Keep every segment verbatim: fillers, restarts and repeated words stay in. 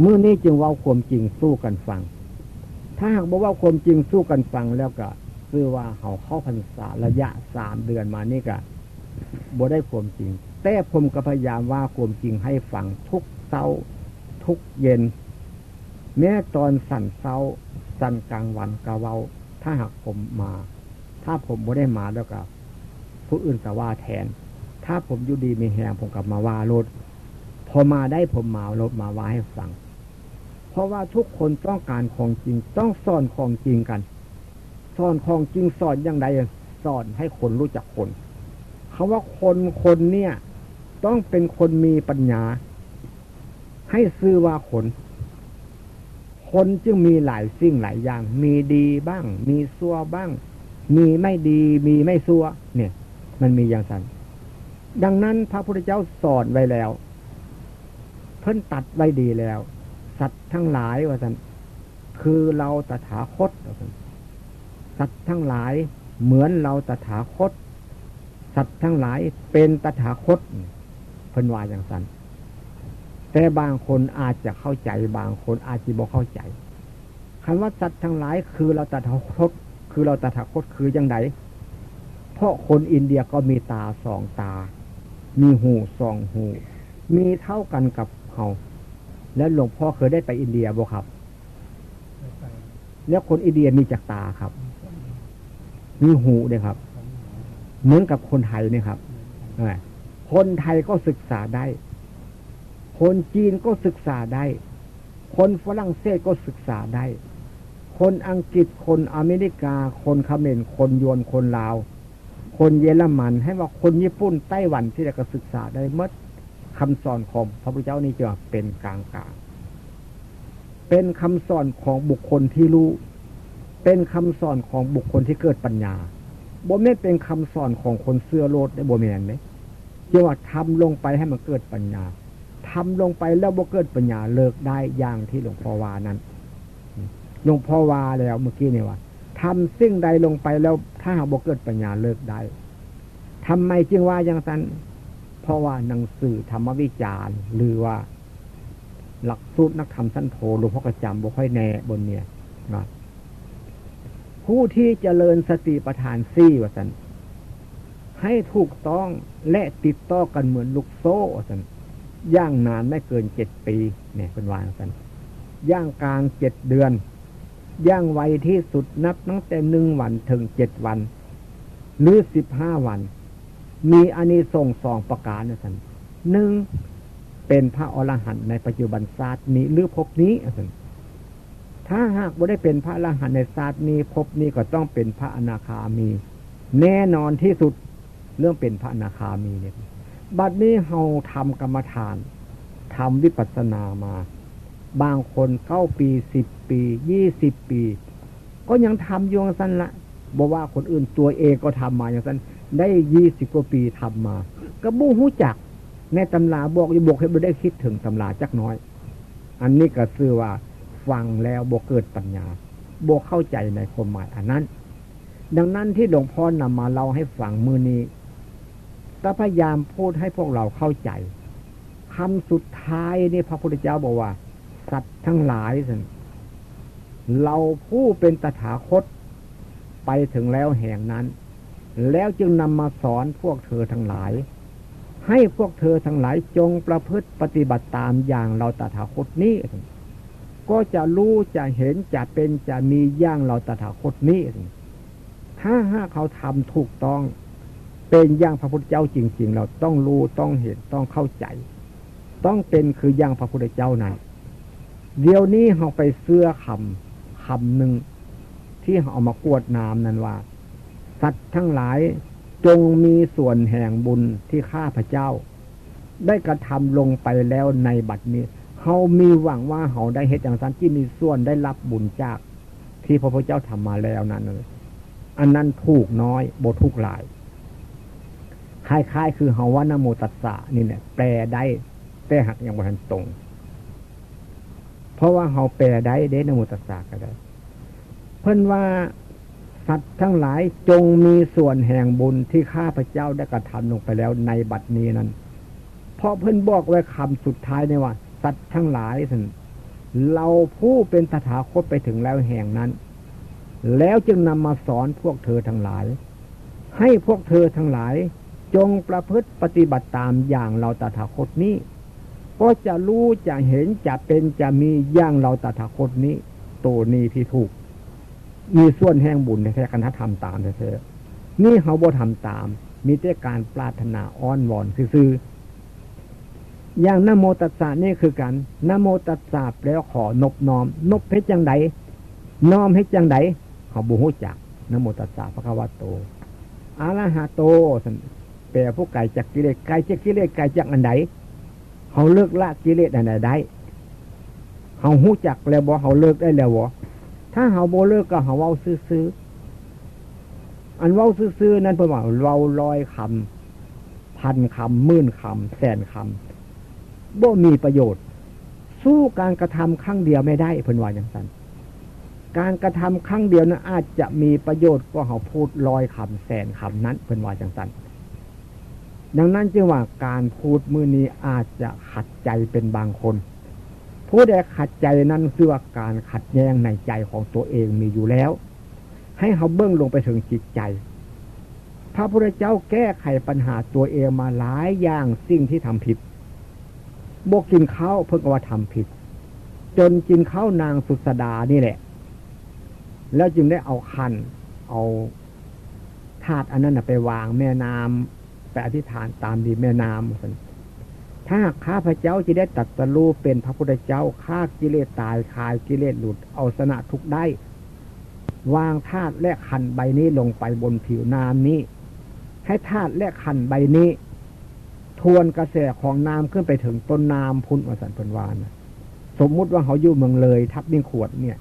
มื้อนี้จึงเว้าความจริงสู่กันฟัง ถ้าหากบ่เว้าความจริงสู่กันฟังแล้วก็ คือว่าเฮาเข้าพรรษาระยะสามเดือนมานี่ก็บ่ได้ความจริง แต่ผมก็พยายามว่าความจริงให้ฟังทุกเช้าทุกเย็น แม้ตอนสันเช้าสันกลางวันก็เว้า ถ้าหากผมมา ถ้าผมบ่ได้มาแล้วก็ ผู้อื่นก็ว่าแทน ถ้าผมอยู่ดีมีแฮงผมก็มาว่าโลด พอมาได้ผมมาโลด มาว่าให้ฟัง เพราะว่าทุกคนต้องการของจริง ต้องสอนของจริงกัน สอนของจริงสอนอย่างใด สอนให้คนรู้จักคน คำว่าคน คนเนี่ยต้องเป็นคนมีปัญญา ให้ชื่อว่าคน คนจึงมีหลายสิ่งหลายอย่าง มีดีบ้าง มีชั่วบ้าง มีไม่ดี มีไม่ชั่ว เนี่ย มันมีอย่างนั้น ดังนั้นพระพุทธเจ้าสอนไว้แล้ว เพิ่นตัดไว้ดีแล้ว สัตว์ทั้งหลายว่าซั่น คือเราตถาคตว่าซั่น สัตว์ทั้งหลายเหมือนเราตถาคต สัตว์ทั้งหลายเป็นตถาคต เพิ่นว่าอย่างนั้น แต่บางคนอาจจะเข้าใจ บางคนอาจจะบ่เข้าใจ คำว่าสัตว์ทั้งหลายคือเราตถาคต คือเราตถาคตคือจั่งใด เพราะคนอินเดียก็มีตาสองตา มีหูสองหู มีเท่ากันกับเฮา แล้วหลวงพ่อเคยได้ไปอินเดียบ่ครับ แล้วคนอินเดียมีจักตาครับ มีหูเด้ครับ เหมือนกับคนไทยนี่ครับ เออ คนไทยก็ศึกษาได้ คนจีนก็ศึกษาได้ คนฝรั่งเศสก็ศึกษาได้ คนอังกฤษ คนอเมริกา คนเขมร คนยวน คนลาว คนเยอรมัน ให้ว่าคนญี่ปุ่น ไต้หวัน ที่ใดก็ศึกษาได้หมด คำสอนของพระพุทธเจ้านี่จะเป็นกลางๆ เป็นคำสอนของบุคคลที่รู้ เป็นคำสอนของบุคคลที่เกิดปัญญา บ่แม่นเป็นคำสอนของคนเชื่อโลดเด้ บ่แม่นเด้ จะว่าทำลงไปให้มันเกิดปัญญา ทำลงไปแล้วบ่เกิดปัญญา เลิกได้อย่างที่หลวงพ่อว่านั้น หลวงพ่อว่าแล้วเมื่อกี้นี่ว่า ทำสิ่งใดลงไปแล้วถ้าหากบ่เกิดปัญญา เลิกได้ ทำไมจึงว่าอย่างนั้น เพราะว่าหนังสือธรรมวิจารณ์ หรือว่าหลักสูตรนักธรรมชั้นโท หลวงพ่อก็จำบ่ค่อยแน่บนเนี่ยนะ ผู้ที่เจริญสติปัฏฐานสี่ว่าซั่น ให้ถูกต้องและติดต่อกันเหมือนลูกโซ่ว่าซั่น อย่างนานไม่เกินเจ็ดปี เนี่ย เพิ่นว่าซั่น อย่างกลางเจ็ดเดือน อย่างไวที่สุดนับตั้งแต่หนึ่งวันถึงเจ็ดวัน หรือสิบห้าวัน มีอานิสงส์สองประการว่าซั่น หนึ่ง เป็นพระอรหันต์ในปัจจุบันชาตินี้หรือภพนี้ว่าซั่น ถ้าหากบ่ได้เป็นพระอรหันต์ในชาตินี้ภพนี้ ก็ต้องเป็นพระอนาคามี แน่นอนที่สุด เรื่องเป็นพระอนาคามีเนี่ย บัดนี้เฮาทำกรรมฐาน ทำวิปัสสนามา บางคนเก้าปี สิบปี ยี่สิบปี ก็ยังทำอยู่จั่งซั่นละ บ่ว่าคนอื่น ตัวเองก็ทำมาจั่งซั่น ได้ยี่สิบกว่าปีทำมา ก็บ่ฮู้จัก ในตำราบอกอยู่ บ่เคย บ่ได้คิดถึงตำราจักน้อย อันนี้ก็ชื่อว่าฟังแล้วบ่เกิดปัญญา บ่เข้าใจในความหมายอันนั้น ดังนั้นที่หลวงพ่อนำมาเล่าให้ฟังมื้อนี้ ก็พยายามพูดให้พวกเราเข้าใจ คำสุดท้ายนี่พระพุทธเจ้าบอกว่า สัตว์ทั้งหลาย เราผู้เป็นตถาคต ไปถึงแล้วแห่งนั้น แล้วจึงนำมาสอนพวกเธอทั้งหลาย ให้พวกเธอทั้งหลายจงประพฤติปฏิบัติตามอย่างเราตถาคตนี้ ก็จะรู้จะเห็นจะเป็นจะมีอย่างเราตถาคตนี้ ถ้าหากเขาทำถูกต้อง เป็นอย่างพระพุทธเจ้าจริงๆ เราต้องรู้ต้องเห็นต้องเข้าใจ ต้องเป็นคืออย่างพระพุทธเจ้านั้น เดี๋ยวนี้เราไปเชื่อคำ คำหนึ่ง ที่เอามากรวดน้ำนั้นว่า สัตว์ทั้งหลายจงมีส่วนแห่งบุญที่ข้าพเจ้า ได้กระทำลงไปแล้วในบัดนี้ เรามีหวังว่าเราได้เฮ็ดจั่งซั่น ที่มีส่วนได้รับบุญจากที่พระพุทธเจ้าทำมาแล้วนั้น อันนั้นถูกน้อย บ่ถูกหลาย คล้ายๆ คือเราว่านะโมตัสสะนี่แหละ แปลได้ แต่หากยังบ่ทันตรง เพราะว่าเราแปลได้เด้ นะโมตัสสะก็ได้ เพิ่นว่า สัตว์ทั้งหลายจงมีส่วนแห่งบุญที่ข้าพเจ้าได้กระทำลงไปแล้วในบัดนี้นั้น เพราะเพิ่นบอกไว้คำสุดท้ายนี่ว่า สัตว์ทั้งหลาย ซั่น เราผู้เป็นตถาคตไปถึงแล้วแห่งนั้น แล้วจึงนำมาสอนพวกเธอทั้งหลาย ให้พวกเธอทั้งหลายจงประพฤติปฏิบัติตามอย่างเราตถาคตนี้ ก็จะรู้จะเห็นจะเป็นจะมีอย่างเราตถาคตนี้ ตัวนี้ที่ถูก มีส่วนแห่งบุญแท้ๆ คันถ้าทำตามแท้ๆ นี่เฮาบ่ทำตาม มีแต่การปรารถนาอ้อนวอนซื่อๆ อย่างนะโมตัสสะนี่คือกัน นะโมตัสสะแปลว่าขอนบน้อม นบเฮ็ดจั่งใด น้อมเฮ็ดจั่งใด เฮาบ่ฮู้จัก นะโมตัสสะภะคะวะโต อะระหะโต แปลผู้ไกลจากกิเลส ไกลจากกิเลส ไกลจากอันใด เฮาเลิกละกิเลสอันใดได้ เฮาฮู้จักแล้วบ่ เฮาเลิกได้แล้วบ่ ถ้าเฮาบ่เลิกก็เฮาเว้าซื่อๆ อันเว้าซื่อๆ นั้นเพิ่นว่าเว้าร้อยคำ พันคำ หมื่นคำ แสนคำ บ่มีประโยชน์ สู้การกระทำครั้งเดียวไม่ได้ เพิ่นว่าจั่งซั้น การกระทำครั้งเดียวนั้นอาจจะมีประโยชน์กว่าเฮาพูดร้อยคำ แสนคำนั้น เพิ่นว่าจั่งซั้น ดังนั้นจึงว่าการพูดมื้อนี้อาจจะขัดใจเป็นบางคน ผู้ใดขัดใจนั้นคือว่าการขัดแย้งในใจของตัวเองมีอยู่แล้ว ให้เฮาเบิ่งลงไปถึงจิตใจ พระพุทธเจ้าแก้ไขปัญหาตัวเองมาหลายอย่างสิ่งที่ทำผิด บ่กินข้าวเพิ่นก็ว่าทำผิด จนกินข้าวนางสุสดานี่แหละ แล้วจึงได้เอาขัน เอาธาตุอันนั้นน่ะไปวางแม่น้ำ ไปอธิษฐานตามริมแม่น้ำว่าซั่น ถ้าหากข้าพเจ้าจะได้ตรัสรู้เป็นพระพุทธเจ้า ฆ่ากิเลสตาย คลายกิเลสหลุด เอาชนะทุกข์ได้ วางธาตุและขันธ์ใบนี้ลงไปบนผิวน้ำนี้ ให้ธาตุและขันธ์ใบนี้ ทวนกระแสของน้ำขึ้นไปถึงต้นน้ำพุ้น ว่าซั่นเพิ่นว่านะ สมมุติว่าเฮาอยู่เมืองเลย ทับเมียงขวดเนี่ย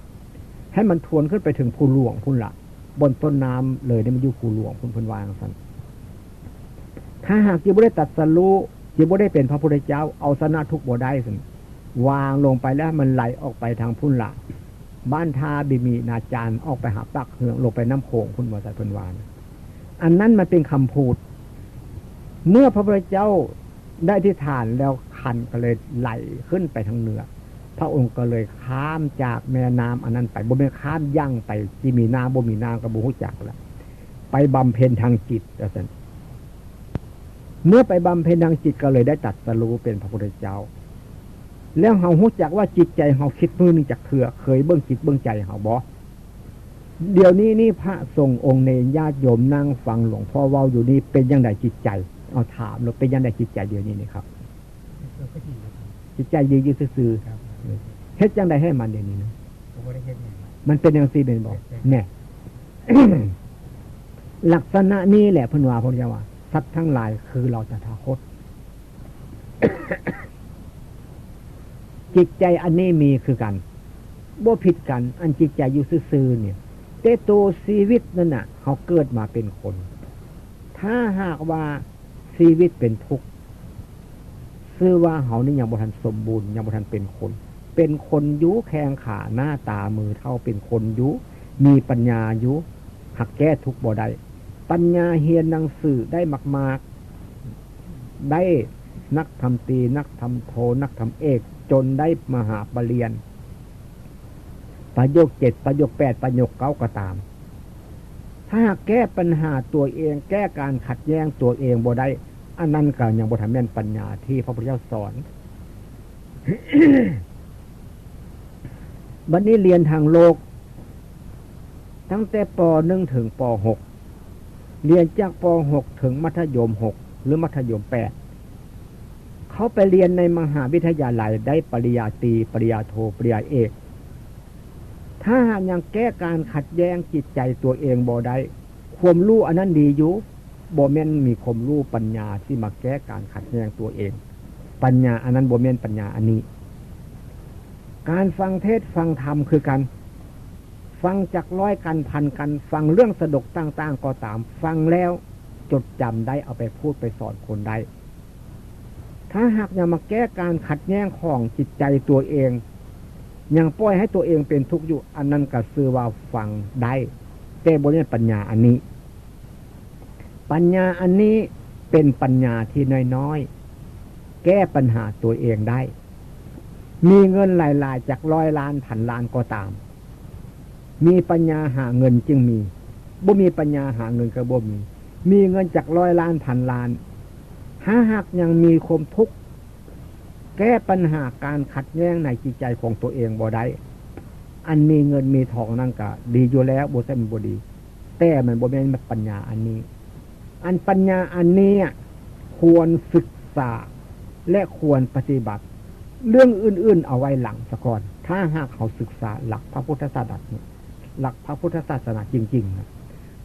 ให้มันทวนขึ้นไปถึงภูหลวงพุ้นละ บนต้นน้ำเลยนี่มันอยู่ภูหลวงพุ้น เพิ่นว่าจั่งซั้น ถ้าหากสิบ่ได้ตรัสรู้ สิบ่ได้เป็นพระพุทธเจ้า เอาชนะทุกข์บ่ได้ซั่น วางลงไปแล้วมันไหลออกไปทางพุ้นละ บ้านท่าบิมีนาจารย์ ออกไปหาปากเฮือง ลงไปน้ำโขงพุ้น ว่าซั่นเพิ่นว่านะ อันนั้นมันเป็นคำพูด เมื่อพระพุทธเจ้าได้อธิษฐานแล้วขันธ์ก็เลยไหลขึ้นไปทางเหนือ พระองค์ก็เลยข้ามจากแม่น้ำอันนั้นไป บ่แม่นข้ามหยั่งไป สิมีน้ำบ่มีน้ำก็บ่ฮู้จักละ ไปบำเพ็ญทางจิตว่าซั่น เมื่อไปบำเพ็ญทางจิตก็เลยได้ตรัสรู้เป็นพระพุทธเจ้า แล้วเฮาฮู้จักว่าจิตใจเฮาคิดมื้อหนึ่งจักเทื่อ เคยเบิ่งจิตเบิ่งใจเฮาบ่ เดี๋ยวนี้นี่พระสงฆ์องค์เณรญาติโยมนั่งฟังหลวงพ่อเว้าอยู่นี่เป็นจั่งใดจิตใจ เอาถามแล้วเป็นจั่งใดจิตใจเดี๋ยวนี้นี่ครับ จิตใจดีอยู่ซื่อๆ เฮ็ดจั่งใดให้มันเดี๋ยวนี้นะ มันเป็นจั่งซี่แม่นบ่ เนี่ย ลักษณะนี้แหละเพิ่นว่า พระพุทธเจ้าว่า สัตว์ทั้งหลายคือเราตถาคต จิตใจอันนี้มีคือกัน บ่ผิดกัน อันจิตใจอยู่ซื่อๆ เนี่ย แต่ตัวชีวิตนั่นน่ะ เฮาเกิดมาเป็นคน ถ้าหากว่าชีวิตเป็นทุกข์ ซื่อว่าเฮานี่ยังบ่ทันสมบูรณ์ ยังบ่ทันเป็นคน เป็นคนอยู่ แข้งขาหน้าตามือเท้าเป็นคนอยู่ มีปัญญาอยู่ หากแก้ทุกข์บ่ได้ ปัญญาเรียนหนังสือได้มากๆ ได้นักธรรมตรี นักธรรมโท นักธรรมเอก จนได้มหาปริญญา ประโยคเจ็ด ประโยคแปด ประโยคเก้าก็ตาม ถ้าหากแก้ปัญหาตัวเอง แก้การขัดแย้งตัวเองบ่ได้ อันนั้นก็ยังบ่ทันแม่นปัญญาที่พระพุทธเจ้าสอน บัดนี้เรียนทางโลก ตั้งแต่ ป.หนึ่ง ถึง ป.หก เรียนจาก ป.หก ถึงมัธยม หก หรือมัธยม แปด เขาไปเรียนในมหาวิทยาลัย ได้ปริญญาตรี ปริญญาโท ปริญญาเอก ถ้าหากยังแก้การขัดแย้งจิตใจตัวเองบ่ได้ ความรู้อันนั้นดีอยู่ บ่แม่นมีความรู้ปัญญาที่มาแก้การขัดแย้งตัวเอง ปัญญาอันนั้นบ่แม่นปัญญาอันนี้ การฟังเทศน์ฟังธรรมคือกัน ฟังจักร้อยกันพันกัน ฟังเรื่องสนุกต่างๆ ก็ตาม ฟังแล้วจดจำได้ เอาไปพูดไปสอนคนได้ ถ้าหากยังมาแก้การขัดแย้งของจิตใจตัวเอง ยังปล่อยให้ตัวเองเป็นทุกข์อยู่ อันนั้นก็ซื่อว่าฟังได้ แต่บ่แม่นปัญญาอันนี้ ปัญญาอันนี้เป็นปัญญาที่น้อยๆ แก้ปัญหาตัวเองได้ มีเงินหลายๆ จักร้อยล้านพันล้านก็ตาม มีปัญญาหาเงินจึงมี บ่มีปัญญาหาเงินก็บ่มี มีเงินจักร้อยล้านพันล้าน ถ้าหากยังมีความทุกข์ แก้ปัญหาการขัดแย้งในจิตใจของตัวเองบ่ได้ อันมีเงินมีทองนั่นก็ดีอยู่แล้ว บ่ใช่มันบ่ดี แต่มันบ่แม่นปัญญาอันนี้ อันปัญญาอันนี้อะควรศึกษาและควรปฏิบัติ เรื่องอื่นๆเอาไว้หลังซะก่อน ถ้าหากเขาศึกษาหลักพระพุทธศาสนา หลักพระพุทธศาสนาจริงๆนะ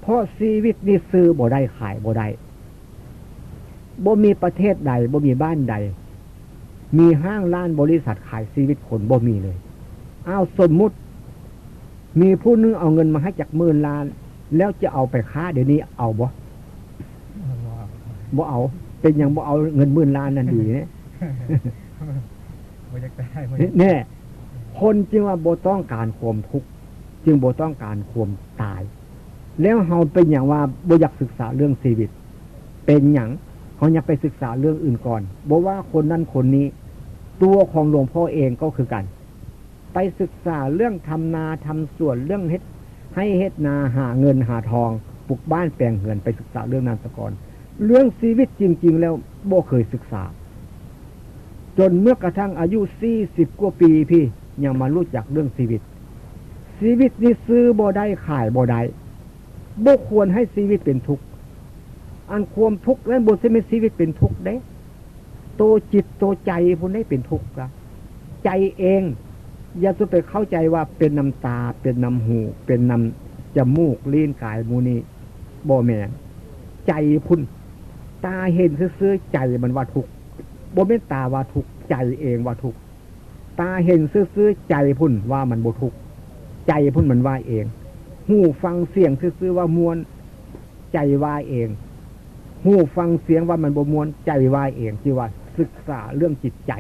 เพราะชีวิตนี่ซื้อบ่ได้ขายบ่ได้ บ่มีประเทศใด บ่มีบ้านใด มีห้างร้านบริษัทขายชีวิตคน บ่มีเลย เอาสมมุติ มีผู้หนึ่งเอาเงินมาให้จักหมื่นล้าน แล้วจะเอาไปค้าเดี๋ยวนี้เอาบ่ บ่เอา เป็นหยังบ่เอา เงินหมื่นล้านนั่นดีเนี่ย บ่อยากได้บ่อยาก แน่ คนจึงว่าบ่ต้องการความทุกข์ จึงบ่ต้องการความตาย แล้วเฮาเป็นหยังว่าบ่อยากศึกษาเรื่องชีวิต เป็นหยังเฮาอยากไปศึกษาเรื่องอื่นก่อน บ่ว่าคนนั้นคนนี้ ตัวของหลวงพ่อเองก็คือกัน ไปศึกษาเรื่องทำนาทำสวน เรื่องเฮ็ดไฮ่เฮ็ดนา หาเงินหาทอง ปลูกบ้านแปลงเฮือน ไปศึกษาเรื่องนั้นซะก่อน เรื่องชีวิตจริงๆแล้วบ่เคยศึกษา จนเมื่อกระทั่งอายุสี่สิบกว่าปีพี่ ยังมารู้จักเรื่องชีวิต ชีวิตนี่ซื้อบ่ได้ขายบ่ได้ บ่ควรให้ชีวิตเป็นทุกข์ อันความทุกข์นั้นบ่ใช่แม่นชีวิตเป็นทุกข์เด้ ตัวจิตตัวใจพุ้นได้เป็นทุกข์ละ ใจเอง อย่าสุไปเข้าใจว่าเป็นนำตา เป็นนำหู เป็นนำจมูก ลิ้น กายหมู่นี้ บ่แม่น ใจพุ้น ตาเห็นซื่อๆ ใจมันว่าทุกข์ บ่แม่นตาว่าทุกข์ ใจเองว่าทุกข์ ตาเห็นซื่อๆ ใจพุ้นว่ามันบ่ทุกข์ ใจพุ้นมันว่าเอง หูฟังเสียงซื่อๆ ว่าม่วน ใจว่าเอง หูฟังเสียงว่ามันบ่ม่วน ใจว่าเอง ที่ว่าศึกษาเรื่องจิตใจ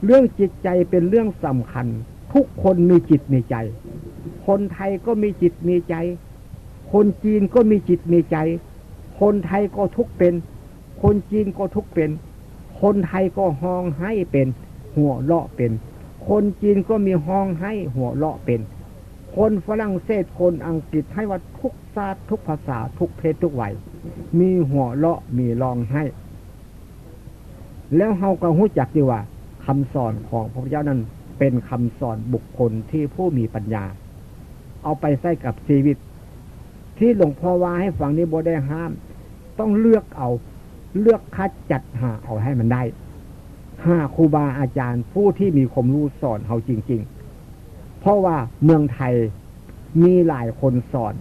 เรื่องจิตใจเป็นเรื่องสำคัญ ทุกคนมีจิตมีใจ คนไทยก็มีจิตมีใจ คนจีนก็มีจิตมีใจ คนไทยก็ทุกข์เป็น คนจีนก็ทุกข์เป็น คนไทยก็ฮ้องไห้เป็น หัวเราะเป็น คนจีนก็มีฮ้องไห้หัวเราะเป็น คนฝรั่งเศส คนอังกฤษ ให้ว่าทุกชาติ ทุกภาษา ทุกเพศ ทุกวัย มีหัวเราะ มีร้องไห้ แล้วเฮาก็ฮู้จักอยู่ว่าคำสอนของพระพุทธเจ้านั้นเป็นคำสอนบุคคลที่ผู้มีปัญญา เอาไปใช้กับชีวิต ที่หลวงพ่อว่าให้ฟังนี้บ่ได้ห้าม ต้องเลือกเอา เลือกคัดจัดหาเอาให้มันได้ หาครูบาอาจารย์ผู้ที่มีความรู้สอนเฮาจริงๆ เพราะว่าเมืองไทยมีหลายคนสอน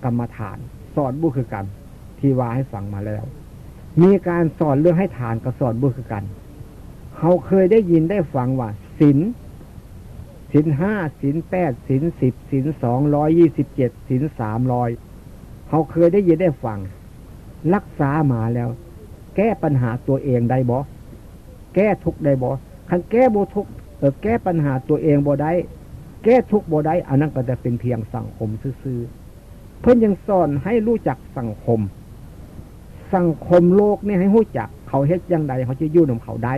กรรมฐาน สอนบ่คือกัน ที่ว่าให้ฟังมาแล้ว มีการสอนเรื่องให้ทานก็สอนบ่คือกัน เฮาเคยได้ยินได้ฟังว่าศีล ศีลห้า ศีลแปด ศีลสิบ ศีลสองร้อยยี่สิบเจ็ด ศีลสามร้อย เฮาเคยได้ยินได้ฟัง รักษามาแล้ว แก้ปัญหาตัวเองได้บ่ แก้ทุกข์ได้บ่ คันแก้บ่ทุกข์ เออ แก้ปัญหาตัวเองบ่ได้ แก้ทุกข์บ่ได้ อันนั้นก็จะเป็นเพียงสังคมซื่อๆ เพิ่นยังสอนให้รู้จักสังคม สังคมโลกนี่ให้รู้จัก เขาเฮ็ดจั่งใด เขาจะอยู่นำเขาได้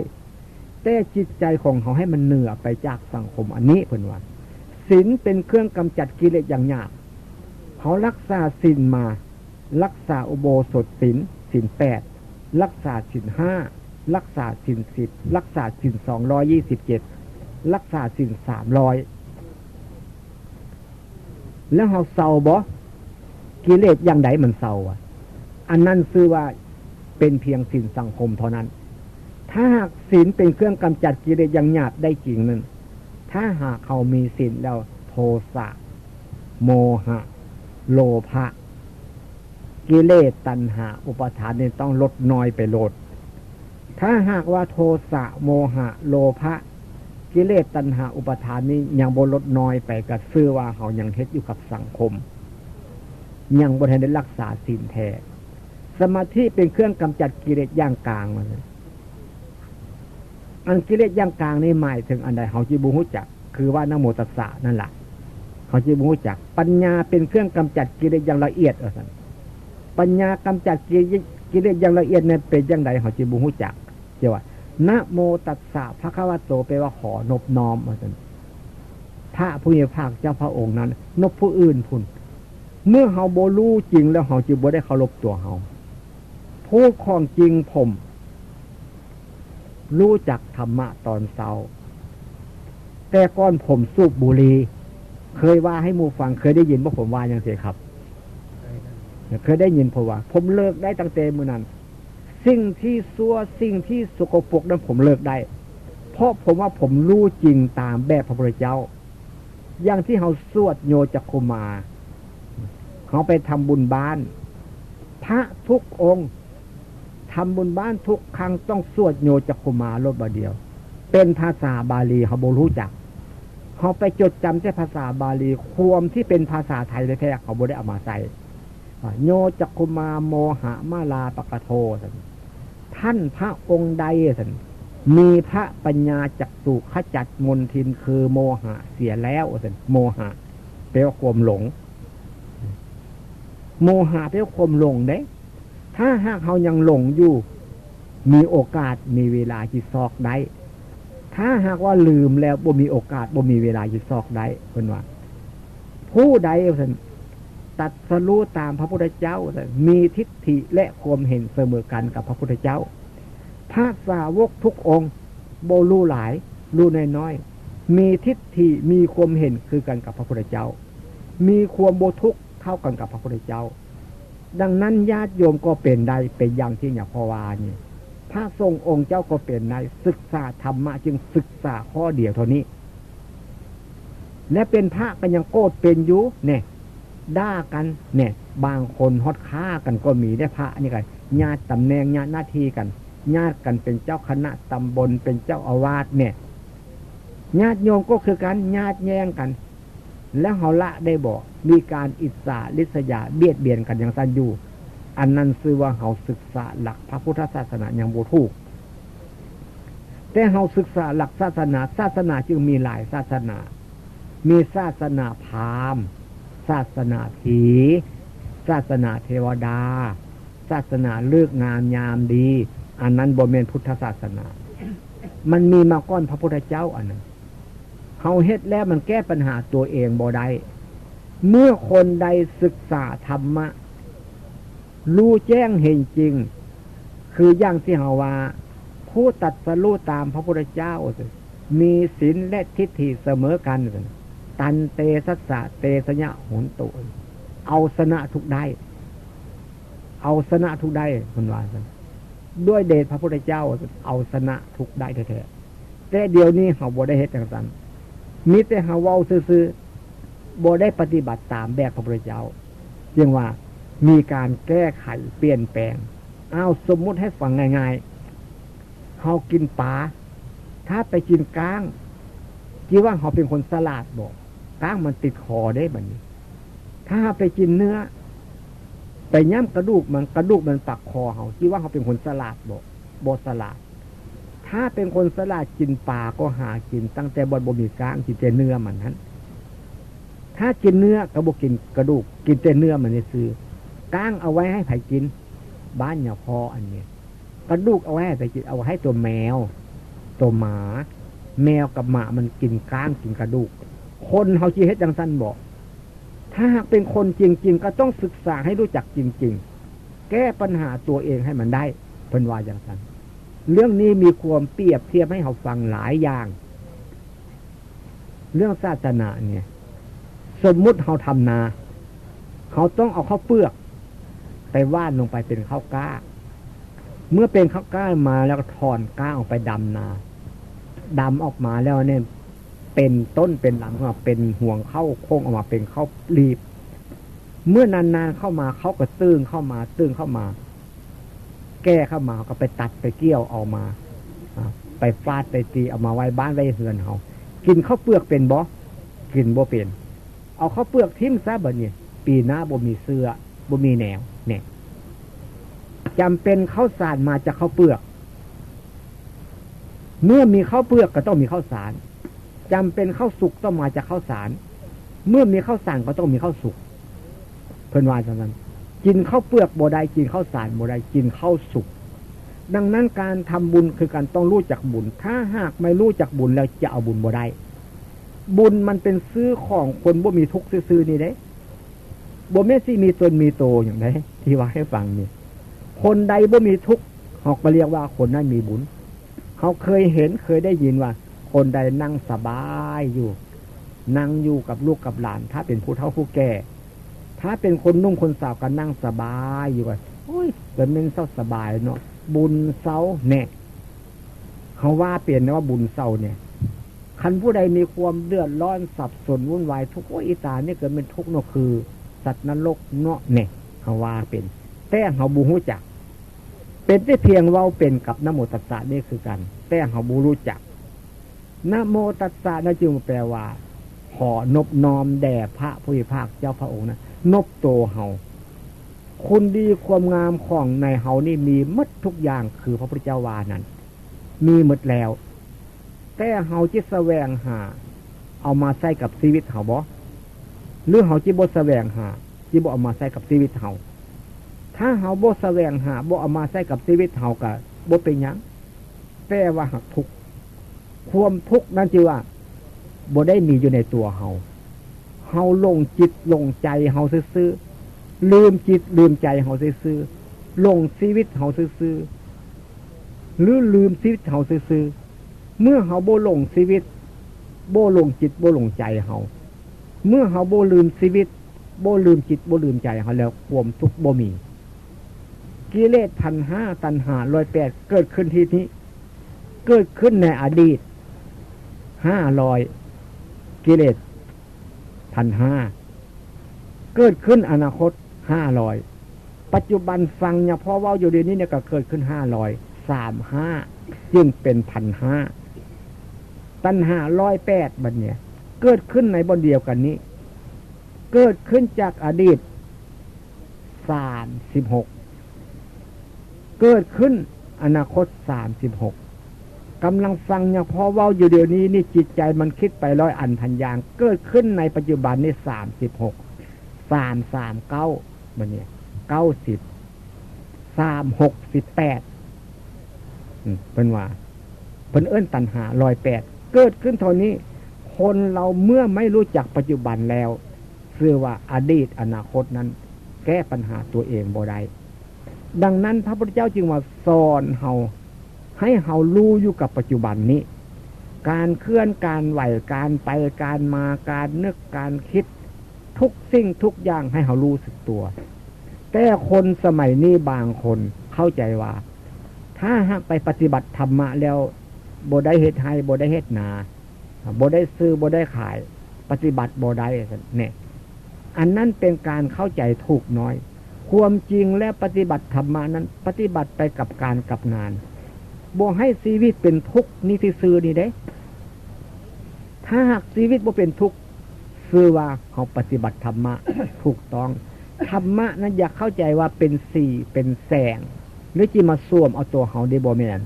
แต่จิตใจของเขาให้มันเหนือไปจากสังคมอันนี้ เพิ่นว่า ศีลเป็นเครื่องกำจัดกิเลสอย่างหยาบ เขารักษาศีลมา รักษาอุโบสถศีล ศีลแปด รักษาศีลห้า รักษาศีลสิบ รักษาศีลสองร้อยยี่สิบเจ็ด รักษาศีลสามร้อย แล้วเฮาเซาบ่ กิเลสอย่างใดมันเซาอะ อันนั้นชื่อว่าเป็นเพียงศีลสังคมเท่านั้น ถ้าหากศีลเป็นเครื่องกำจัดกิเลสอย่างหยาบได้จริงนั้น ถ้าหากเขามีศีลแล้ว โทสะ โมหะ โลภะ กิเลสตัณหาอุปาทานนี่ต้องลดน้อยไปโลด ถ้าหากว่าโทสะ โมหะ โลภะ กิเลสตัณหาอุปาทานนี้ยังบ่ลดน้อยไป ก็ชื่อว่าเขายังเฮ็ดอยู่กับสังคม ยังบ่ทันได้รักษาศีลแท้ สมาธิเป็นเครื่องกำจัดกิเลสอย่างกลางว่าซั่น อันกิเลสอย่างกลางนี่หมายถึงอันใด เขาจิบ่ฮู้จัก คือว่านะโมตัสสะนั่นล่ะ เขาจิบ่ฮู้จัก ปัญญาเป็นเครื่องกำจัดกิเลสอย่างละเอียดว่าซั่น ปัญญากำจัดกิเลส กิเลสอย่างละเอียดนั้นเป็นจั่งใด เขาจิบ่ฮู้จัก เจ้าว่า นะโมตัสสะภะคะวะโต แปลว่าขอนบน้อม ว่าซั่น พระผู้มีพระภาคเจ้าพระองค์นั้น นบผู้อื่นพุ้น เมื่อเฮาบ่รู้จริงแล้ว เฮาจึงบ่ได้เคารพตัวเฮา พูดของจริง ผมรู้จักธรรมะตอนเช้า แต่ก่อนผมสูบบุหรี่ เคยว่าให้หมู่ฟัง เคยได้ยินบ่ผมว่าจั่งซี้ครับ เคยได้ยินผมว่า ผมเลิกได้ตั้งแต่มื้อนั้น สิ่งที่ซั่ว สิ่งที่สกปรกนั้นผมเลิกได้ เพราะผมว่าผมรู้จริงตามแบบพระพุทธเจ้า อย่างที่เฮาสวดโยจักขุมา เฮาไปทำบุญบ้าน พระทุกองค์ ทำบุญบ้านทุกครั้งต้องสวดโยจักขุมาโลดบาดเดียว เป็นภาษาบาลี เฮาบ่รู้จัก เฮาไปจดจำแต่ภาษาบาลี ความที่เป็นภาษาไทยแท้ๆ เขาบ่ได้เอามาใส่ ว่า โยจักขุมา โมหะมาลาปะกะโท ท่านพระองค์ใด ท่านมีพระปัญญาจักษุขจัดมลทินคือโมหะเสียแล้ว ท่าน โมหะแปลว่าความหลง โมหะแปลว่าความหลงเด้ ถ้าหากเฮายังหลงอยู่ มีโอกาส มีเวลาที่ซอกได้ ถ้าหากว่าลืมแล้ว บ่มีโอกาส บ่มีเวลาที่ซอกได้ เพิ่นว่า ผู้ใด ท่าน ตรัสรู้ตามพระพุทธเจ้า ท่าน มีทิฏฐิและความเห็นเสมอกันกับพระพุทธเจ้า พระสาวกทุกองค์ บ่รู้หลาย รู้น้อยๆ มีทิฏฐิ มีความเห็นคือกันกับพระพุทธเจ้า มีความบ่ทุกข์เท่ากันกับพระพุทธเจ้า ดังนั้นญาติโยมก็เป็นได้ เป็นอย่างที่หลวงพ่อว่านี่ พระสงฆ์องค์เจ้าก็เป็นได้ ศึกษาธรรมะจึงศึกษาข้อเดียวเท่านี้ และเป็นพระก็ยังโกรธเป็นอยู่เนี่ย ด่ากันเนี่ย บางคนฮอดฆ่ากันก็มีได้ พระนี่ก็ญาติตำแหน่ง ญาติหน้าที่กัน ญาติกันเป็นเจ้าคณะตำบล เป็นเจ้าอาวาสเนี่ย ญาติโยมก็คือกัน ญาติแย่งกัน แล้วเฮาละได้บ่ มีการอิจฉาริษยาเบียดเบียนกันอย่างซั่นอยู่ อันนั้นชื่อว่าเฮาศึกษาหลักพระพุทธศาสนายังบ่ถูก แต่เฮาศึกษาหลักศาสนา ศาสนาจึงมีหลายศาสนา มีศาสนาพราหมณ์ ศาสนาผี ศาสนาเทวดา ศาสนาฤกษ์งามยามดี อันนั้นบ่แม่นพุทธศาสนา มันมีมาก่อนพระพุทธเจ้าอันนั้น เฮาเฮ็ดแล้วมันแก้ปัญหาตัวเองบ่ได้ เมื่อคนใดศึกษาธรรมะ รู้แจ้งเห็นจริง คืออย่างที่เฮาว่า ผู้ตรัสรู้ตามพระพุทธเจ้า มีศีลและทิฏฐิเสมอกัน ตันเตสัสสะเตสยะโหนตุ เอาชนะทุกข์ได้ เอาชนะทุกข์ได้ เพิ่นว่าซั่น ด้วยเดชพระพุทธเจ้า เอาชนะทุกข์ได้แท้ๆ แต่เดี๋ยวนี้เฮาบ่ได้เฮ็ดจั่งซั่น มีแต่เฮาเว้าซื่อๆ บ่ได้ปฏิบัติตามแบบพระพุทธเจ้า จึงว่ามีการแก้ไขเปลี่ยนแปลง เอาสมมุติให้ฟังง่ายๆ เฮากินปลา ถ้าไปกินก้าง คิดว่าเฮาเป็นคนฉลาดบ่ ก้างมันติดคอเด้บัดนี้ ถ้าไปกินเนื้อ ไปย้ำกระดูกมัน กระดูกมันปักคอเฮา คิดว่าเฮาเป็นคนฉลาดบ่ บ่ฉลาด ถ้าเป็นคนฉลาดกินปลาก็หากินตั้งแต่บ่อนบ่มีก้าง กินแต่เนื้อมันหั้น ถ้ากินเนื้อก็บ่กินกระดูก กินแต่เนื้อมันซื่อๆ ก้างเอาไว้ให้ไผกิน บ้านหลวงพ่ออันนี้ กระดูกเอาไว้ให้ไผกิน เอาไว้ให้ตัวแมว ตัวหมา แมวกับหมามันกินก้างกินกระดูก คนเฮาสิเฮ็ดจั่งซั่นบ่ ถ้าหากเป็นคนจริงๆ ก็ต้องศึกษาให้รู้จักจริงๆ แก้ปัญหาตัวเองให้มันได้ เพิ่นว่าจั่งซั่น เรื่องนี้มีความเปรียบเทียบให้เฮาฟังหลายอย่าง เรื่องศาสนาเนี่ย สมมุติเฮาทำนา เฮาต้องเอาข้าวเปลือกไปหว่านลงไปเป็นข้าวกล้า เมื่อเป็นข้าวกล้ามาแล้วก็ถอนกล้าออกไปดำนา ดำออกมาแล้วเนี่ย เป็นต้นเป็นลำขึ้นมา เป็นหวงข้าวโค้งออกมาเป็นข้าวหลีบ เมื่อนานๆเข้ามา เขาก็ตึงเข้ามา ตึงเข้ามา แก่เข้ามา เขาก็ไปตัดไปเกี่ยวเอามา อ่า ไปฟาดไปตีเอามาไว้บ้านไว้เฮือนเฮา กินข้าวเปลือกเป็นบ่ กินบ่เป็น เอาข้าวเปลือกทิ้งซะบัดนี้ ปีหน้าบ่มีเสื้อ บ่มีแนว เนี่ย จำเป็นข้าวสารมาจากข้าวเปลือก เมื่อมีข้าวเปลือกก็ต้องมีข้าวสาร จำเป็นข้าวสุกต้องมาจากข้าวสาร เมื่อมีข้าวสารก็ต้องมีข้าวสุก เพิ่นว่าจั่งนั้น กินข้าวเปลือกบ่ได้ กินข้าวสารบ่ได้ กินข้าวสุก ดังนั้นการทำบุญคือการต้องรู้จักบุญ ถ้าหากไม่รู้จักบุญแล้วจะเอาบุญบ่ได้ บุญมันเป็นซื้อของคนบ่มีทุกข์ซื่อๆนี่เด้ บ่แม่นสิมีตนมีโตอย่างใด ที่ว่าให้ฟังนี่ คนใดบ่มีทุกข์ เขาก็เรียกว่าคนนั้นมีบุญ เขาเคยเห็นเคยได้ยินว่า คนใดนั่งสบายอยู่ นั่งอยู่กับลูกกับหลาน ถ้าเป็นผู้เฒ่าผู้แก่ ถ้าเป็นคนหนุ่มคนสาวก็นั่งสบายอยู่ว่า โอ้ย ก็แม่นเซาสบายเนาะ บุญเซาแน่ เขาว่าเป็นนะว่าบุญเซาเนี่ย คันผู้ใดมีความเดือดร้อนสับสนวุ่นวายทุกข์ โอ้ย อีตานี่เกิดเป็นทุกข์เนาะ คือสัตว์นรกเนาะเนี่ย เขาว่าเป็น แต่เขาบ่ฮู้จัก เป็นแต่เพียงเว้าเป็นกับนะโมตัสสะนี่คือกัน แต่เขาบ่รู้จัก นะโมตัสสะนะจึงแปลว่า ขอนบน้อมแด่พระผู้มีพระภาคเจ้าพระองค์นะ นบโตเฮา คุณดีความงามของในเฮานี่มีหมดทุกอย่าง คือพระพุทธเจ้าว่านั้น มีหมดแล้ว แต่เฮาจิแสวงหา เอามาใช้กับชีวิตเฮาบ่ หรือเฮาจิบ่แสวงหา จิบ่เอามาใช้กับชีวิตเฮา ถ้าเฮาบ่แสวงหา บ่เอามาใช้กับชีวิตเฮาก็บ่เป็นหยัง แต่ว่าหักทุกข์ ความทุกข์นั้นจิว่า บ่ได้มีอยู่ในตัวเฮา เฮาหลงจิตหลงใจเฮาซื่อๆ ลืมจิตลืมใจเฮาซื่อๆ หลงชีวิตเฮาซื่อๆ หรือลืมชีวิตเฮาซื่อๆ เมื่อเฮาบ่หลงชีวิต บ่หลงจิตบ่หลงใจเฮา เมื่อเฮาบ่ลืมชีวิต บ่ลืมจิตบ่ลืมใจเฮาแล้ว ความทุกข์บ่มี กิเลสพันห้า ตัณหาร้อยแปด เกิดขึ้นที่นี้ เกิดขึ้นในอดีต ห้าร้อย กิเลสพันห้า เกิดขึ้นอนาคต ห้าร้อย ปัจจุบันฟังเนี่ย พอเว้าอยู่เดี๋ยวนี้เนี่ยก็เกิดขึ้น ห้าร้อย สามห้า จึงเป็น พันห้า ตัณหาร้อยแปด บัดเนี่ย เกิดขึ้นในบ่อนเดียวกันนี้ เกิดขึ้นจากอดีต สามสิบหก เกิดขึ้นอนาคต สามสิบหก กำลังฟังเนี่ย พอเว้าอยู่เดี๋ยวนี้นี่ จิตใจมันคิดไปร้อยอันพันอย่าง เกิดขึ้นในปัจจุบันนี่ สามสิบหก สามสามเก้า บัดเนี่ย เก้าสิบ สามหกสิบแปด อืม เพิ่นว่า เพิ่นเอิ้นตัณหาร้อยแปด เกิดขึ้นเท่านี้ คนเราเมื่อไม่รู้จักปัจจุบันแล้ว ชื่อว่าอดีตอนาคตนั้น แก้ปัญหาตัวเองบ่ได้ ดังนั้นพระพุทธเจ้าจึงมาสอนเฮา ให้เฮารู้อยู่กับปัจจุบันนี้ การเคลื่อน การไหว การไป การมา การนึก การคิด ทุกสิ่งทุกอย่างให้เฮารู้สึกตัว แต่คนสมัยนี้บางคนเข้าใจว่า ถ้าหากไปปฏิบัติธรรมะแล้ว บ่ได้เฮ็ดไฮ่ บ่ได้เฮ็ดนา บ่ได้ซื้อ บ่ได้ขาย ปฏิบัติบ่ได้ เนี่ย อันนั้นเป็นการเข้าใจถูกน้อย ความจริงและปฏิบัติธรรมะนั้น ปฏิบัติไปกับการกับงาน บ่ให้ชีวิตเป็นทุกข์นี่ซื่อๆนี่เด้ ถ้าหากชีวิตบ่เป็นทุกข์ ชื่อว่าเฮาปฏิบัติธรรมะ ถูกต้อง ธรรมะนั้นอย่าเข้าใจว่าเป็นสีเป็นแสง หรือจิมาสวมเอาตัวเฮา เด้ บ่แม่น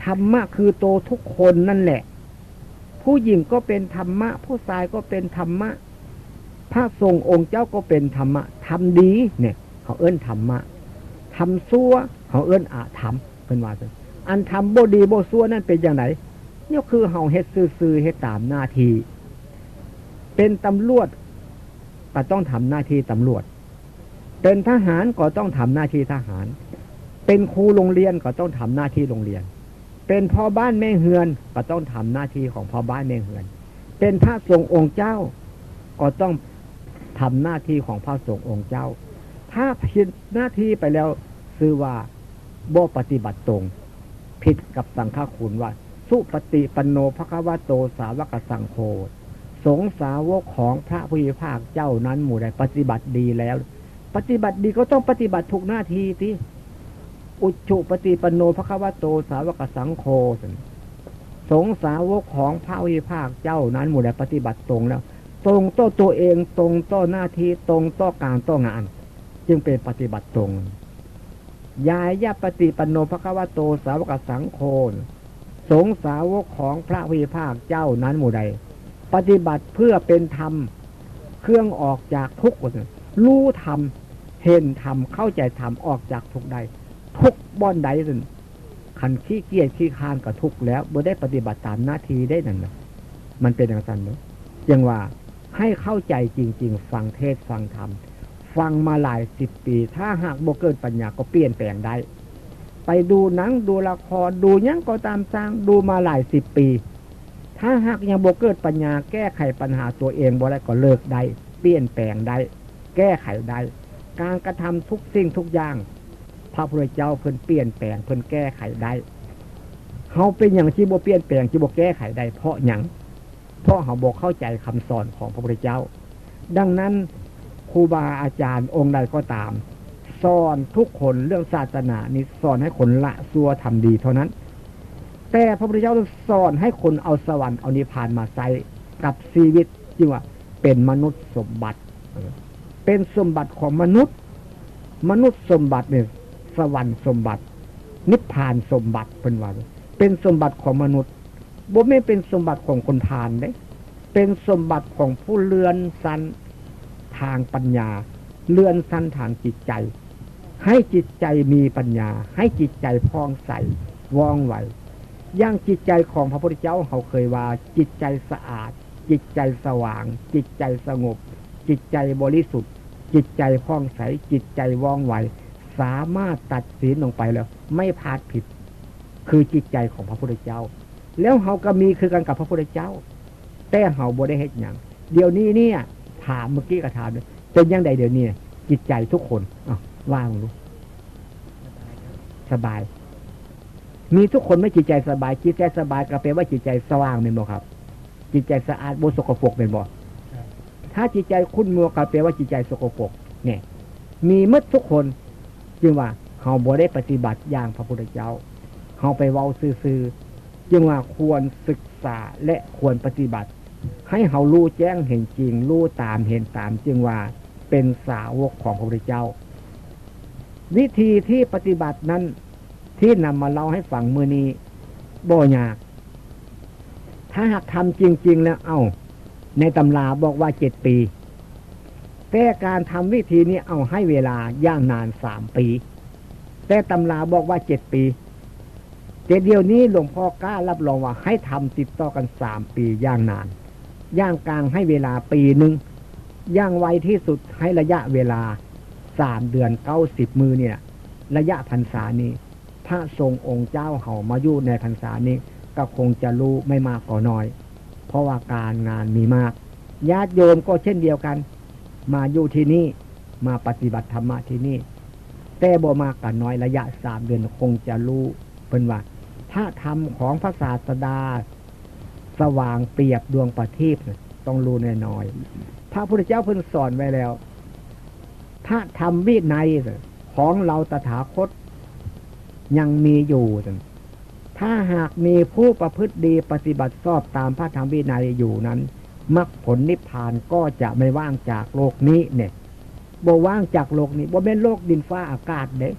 ธรรมะคือตัวทุกคนนั่นแหละ ผู้หญิงก็เป็นธรรมะ ผู้ชายก็เป็นธรรมะ พระสงฆ์องค์เจ้าก็เป็นธรรมะ ทำดีเนี่ย เขาเอิ้นธรรมะ ทำชั่ว เขาเอิ้นอธรรม เพิ่นว่าซั่น อันทำบ่ดีบ่ชั่วนั่นเป็นจั่งใด เนี่ยคือเฮาเฮ็ดซื่อๆ เฮ็ดตามหน้าที่ เป็นตำรวจก็ต้องทำหน้าที่ตำรวจ เป็นทหารก็ต้องทำหน้าที่ทหาร เป็นครูโรงเรียนก็ต้องทำหน้าที่โรงเรียน เป็นพ่อบ้านแม่เฮือนก็ต้องทำหน้าที่ของพ่อบ้านแม่เฮือน เป็นพระสงฆ์องค์เจ้าก็ต้องทำหน้าที่ของพระสงฆ์องค์เจ้า ถ้าผิดหน้าที่ไปแล้ว ชื่อว่าบ่ปฏิบัติตรง ผิดกับสังฆคุณว่า สุปฏิปันโนภควโตสาวกสังโฆ สงฆ์สาวกของพระผู้มีพระภาคเจ้านั้นหมู่ใดปฏิบัติดีแล้ว ปฏิบัติดีก็ต้องปฏิบัติถูกหน้าที่ติ อุจุปฏิปันโนภควโตสาวกสังโฆ สงฆ์สาวกของพระผู้มีพระภาคเจ้านั้นหมู่ใดปฏิบัติตรงแล้ว ตรงต่อตัวเอง ตรงต่อหน้าที่ ตรงต่อการต่องาน จึงเป็นปฏิบัติตรง ญาญาปฏิปันโนภควโตสาวกสังโฆ สงฆ์สาวกของพระผู้มีพระภาคเจ้านั้นหมู่ใด ปฏิบัติเพื่อเป็นธรรม เครื่องออกจากทุกข์ รู้ธรรม เห็นธรรม เข้าใจธรรม ออกจากทุกข์ได้ ทุกข์บ่อนใดซั่น คันขี้เกียจขี้คร้านก็ทุกข์แล้ว บ่ได้ปฏิบัติตามหน้าที่ได้นั่นน่ะ มันเป็นจั่งซั้นเด้อ จั่งว่าให้เข้าใจจริงๆ ฟังเทศน์ฟังธรรม ฟังมาหลายสิบปี ถ้าหากบ่เกิดปัญญาก็เปลี่ยนแปลงได้ ไปดูหนังดูละครดูหยังก็ตามซ่าง ดูมาหลายสิบปี ถ้าหากยังบ่เกิดปัญญาแก้ไขปัญหาตัวเองบ่ได้ก็เลิกได้ เปลี่ยนแปลงได้ แก้ไขได้ การกระทำทุกสิ่งทุกอย่าง พระพุทธเจ้าเพิ่นเปลี่ยนแปลง เพิ่นแก้ไขได้ เฮาเป็นหยังสิบ่เปลี่ยนแปลง สิบ่แก้ไขได้ เพราะหยัง เพราะเฮาบ่เข้าใจคำสอนของพระพุทธเจ้า ดังนั้นครูบาอาจารย์องค์ใดก็ตาม สอนทุกคนเรื่องศาสนานี้สอนให้คนละชั่วทำดีเท่านั้น แต่พระพุทธเจ้าสอนให้คนเอาสวรรค์เอานิพพานมาใช้กับชีวิต จึงว่าเป็นมนุษย์สมบัติ เออ เป็นสมบัติของมนุษย์ มนุษย์สมบัติเนี่ย สวรรค์สมบัติ นิพพานสมบัติ เพิ่นว่า เป็นสมบัติของมนุษย์ บ่แม่นเป็นสมบัติของคนพาลเด้ เป็นสมบัติของผู้เลื่อนชั้นทางปัญญา เลื่อนชั้นทางจิตใจ ให้จิตใจมีปัญญา ให้จิตใจผ่องใส ว่องไว อย่างจิตใจของพระพุทธเจ้า เขาเคยว่าจิตใจสะอาด จิตใจสว่าง จิตใจสงบ จิตใจบริสุทธิ์ จิตใจผ่องใส จิตใจว่องไว สามารถตัดศีลลงไปแล้ว ไม่พลาดผิด คือจิตใจของพระพุทธเจ้า แล้วเฮาก็มีคือกันกับพระพุทธเจ้า แต่เฮาบ่ได้เฮ็ดหยัง เดี๋ยวนี้เนี่ย ถามเมื่อกี้ก็ถามเลย เป็นจั่งใดเดี๋ยวนี้ จิตใจทุกคน อ้าว ว่ามาดู สบาย มีทุกคนไหมจิตใจสบาย จิตใจสบายก็แปลว่าจิตใจสว่างแม่นบ่ครับ จิตใจสะอาดบ่สกปรกแม่นบ่ ถ้าจิตใจขุ่นมัวก็แปลว่าจิตใจสกปรก เนี่ย มีหมดทุกคน จึงว่าเฮาบ่ได้ปฏิบัติอย่างพระพุทธเจ้า เฮาไปเว้าซื่อๆ จึงว่าควรศึกษาและควรปฏิบัติ ให้เฮารู้แจ้งเห็นจริง รู้ตามเห็นตาม จึงว่าเป็นสาวกของพระพุทธเจ้า วิธีที่ปฏิบัตินั้น ที่นำมาเล่าให้ฟังมื้อนี้ บ่ยาก ถ้าหากทำจริงๆ แล้ว เอ้า ในตำราบอกว่าเจ็ดปี แต่การทำวิธีนี้เอาให้เวลาอย่างนานสามปี แต่ตำราบอกว่าเจ็ดปี แต่เดี๋ยวนี้หลวงพ่อกล้ารับรองว่าให้ทำติดต่อกันสามปีอย่างนาน อย่างกลางให้เวลาปีหนึ่ง อย่างไวที่สุดให้ระยะเวลาสามเดือนเก้าสิบมื้อเนี่ย ระยะพรรษานี้ พระสงฆ์องค์เจ้าเฮามาอยู่ในพรรษานี้ ก็คงจะรู้ไม่มากก็น้อย เพราะว่าการงานมีมาก ญาติโยมก็เช่นเดียวกัน มาอยู่ที่นี่ มาปฏิบัติธรรมะที่นี่ แต่บ่มากก็น้อย ระยะสามเดือนคงจะรู้ เพิ่นว่า พระธรรมของพระศาสดา สว่างเปรียบดวงประทีปน่ะ ต้องรู้น้อยๆ พระพุทธเจ้าเพิ่นสอนไว้แล้ว พระธรรมวินัยของเราตถาคตยังมีอยู่ ถ้าหากมีผู้ประพฤติดีปฏิบัติชอบตามพระธรรมวินัยอยู่นั้น มรรคผลนิพพานก็จะไม่ว่างจากโลกนี้เนี่ย บ่ว่างจากโลกนี้ บ่แม่นโลกดินฟ้าอากาศเด้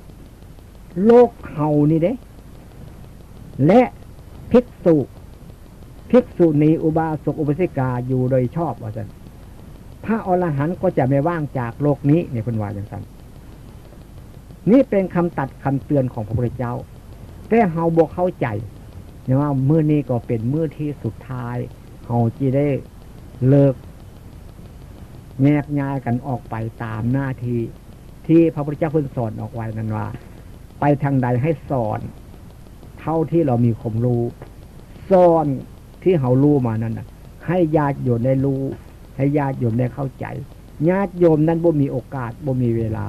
โลกเฮานี่เด้ และภิกษุ ภิกษุณีอุบาสกอุบาสิกาอยู่โดยชอบ ว่าซั่น พระอรหันต์ก็จะไม่ว่างจากโลกนี้ เนี่ย เพิ่นว่าจั่งซั่น นี่เป็นคำตัดคำเตือนของพระพุทธเจ้า แต่เฮาบ่เข้าใจ เนี่ย ว่ามื้อนี้ก็เป็นมื้อที่สุดท้าย เฮาจิได้เลิกแยกย้ายกันออกไปตามหน้าที่ ที่พระพุทธเจ้าเพิ่นสอนออกไว้นั้นว่า ไปทางใดให้สอนเท่าที่เรามีความรู้ สอนที่เฮารู้มานั้นน่ะ ให้ญาติโยมได้รู้ ให้ญาติโยมได้เข้าใจ ญาติโยมนั้นบ่มีโอกาส บ่มีเวลา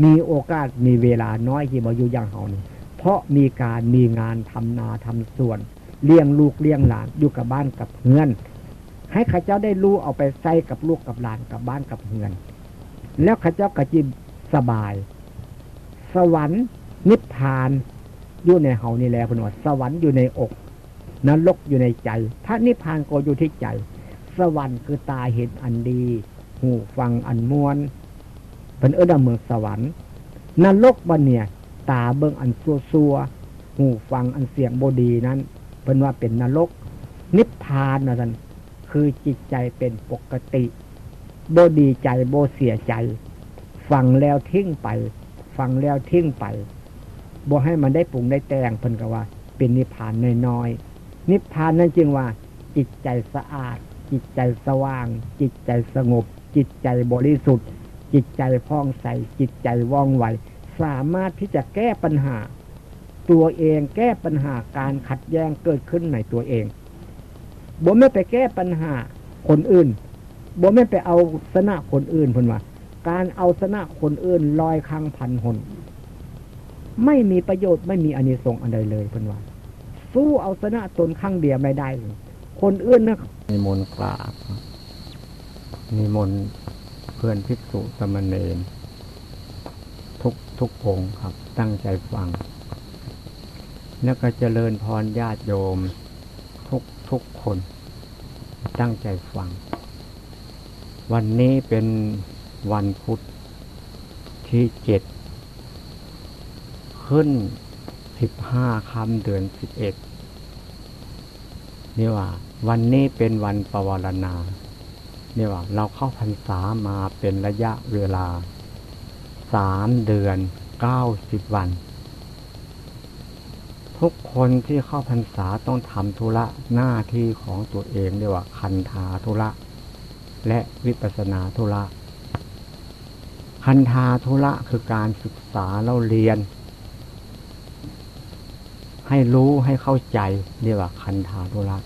มีโอกาส มีเวลาน้อยที่มาอยู่อย่างเฮานี่ เพราะมีการมีงานทำนาทำสวน เลี้ยงลูกเลี้ยงหลานอยู่กับบ้านกับเฮือน ให้เขาเจ้าได้รู้เอาไปใช้กับลูกกับหลานกับบ้านกับเฮือน แล้วเขาเจ้าก็จิสบาย สวรรค์นิพพานอยู่ในเฮานี่แหละ เพิ่นว่าสวรรค์อยู่ในอก นรกอยู่ในใจ พระนิพพานก็อยู่ที่ใจ สวรรค์คือตาเห็นอันดี หูฟังอันม่วน เพิ่นเอิ้นว่าเมืองสวรรค์ นรกบัดเนี่ย ตาเบิ่งอันซั่วๆ หูฟังอันเสียงบ่ดีนั้น เพิ่นว่าเป็นนรก นิพพานว่าซั่น คือจิตใจเป็นปกติ บ่ดีใจ บ่เสียใจ ฟังแล้วทิ้งไป ฟังแล้วทิ้งไป บ่ให้มันได้ปรุงได้แต่ง เพิ่นก็ว่าเป็นนิพพานน้อยๆ นิพพานนั้นจึงว่าจิตใจสะอาด จิตใจสว่าง จิตใจสงบ จิตใจบริสุทธิ์ จิตใจผ่องใส จิตใจว่องไว สามารถที่จะแก้ปัญหาตัวเอง แก้ปัญหาการขัดแย้งเกิดขึ้นในตัวเอง บ่แม่นไปแก้ปัญหาคนอื่น บ่แม่นไปเอาชนะคนอื่น เพิ่นว่า การเอาชนะคนอื่นร้อยครั้งพันหน ไม่มีประโยชน์ ไม่มีอานิสงส์อันใดเลย เพิ่นว่า สู้เอาชนะตนครั้งเดียวไม่ได้ คนอื่นนะ นิมนต์กราบ นิมนต์เพื่อนภิกษุสามเณรทุกทุกองค์ครับ ตั้งใจฟัง แล้วก็เจริญพรญาติโยมทุกทุกคน ตั้งใจฟัง วันนี้เป็นวันพุธที่เจ็ด ขึ้นสิบห้าค่ำเดือนสิบเอ็ด นี่ว่า วันนี้เป็นวันปวารณา นี่ว่า เราเข้าพรรษามาเป็นระยะเวลาสามเดือนเก้าสิบวัน ทุกคนที่เข้าพรรษาต้องทำธุระหน้าที่ของตัวเอง เรียกว่าคันธาธุระ และวิปัสสนาธุระ คันธาธุระคือการศึกษาเล่าเรียน ให้รู้ให้เข้าใจ เรียกว่าคันธาธุระ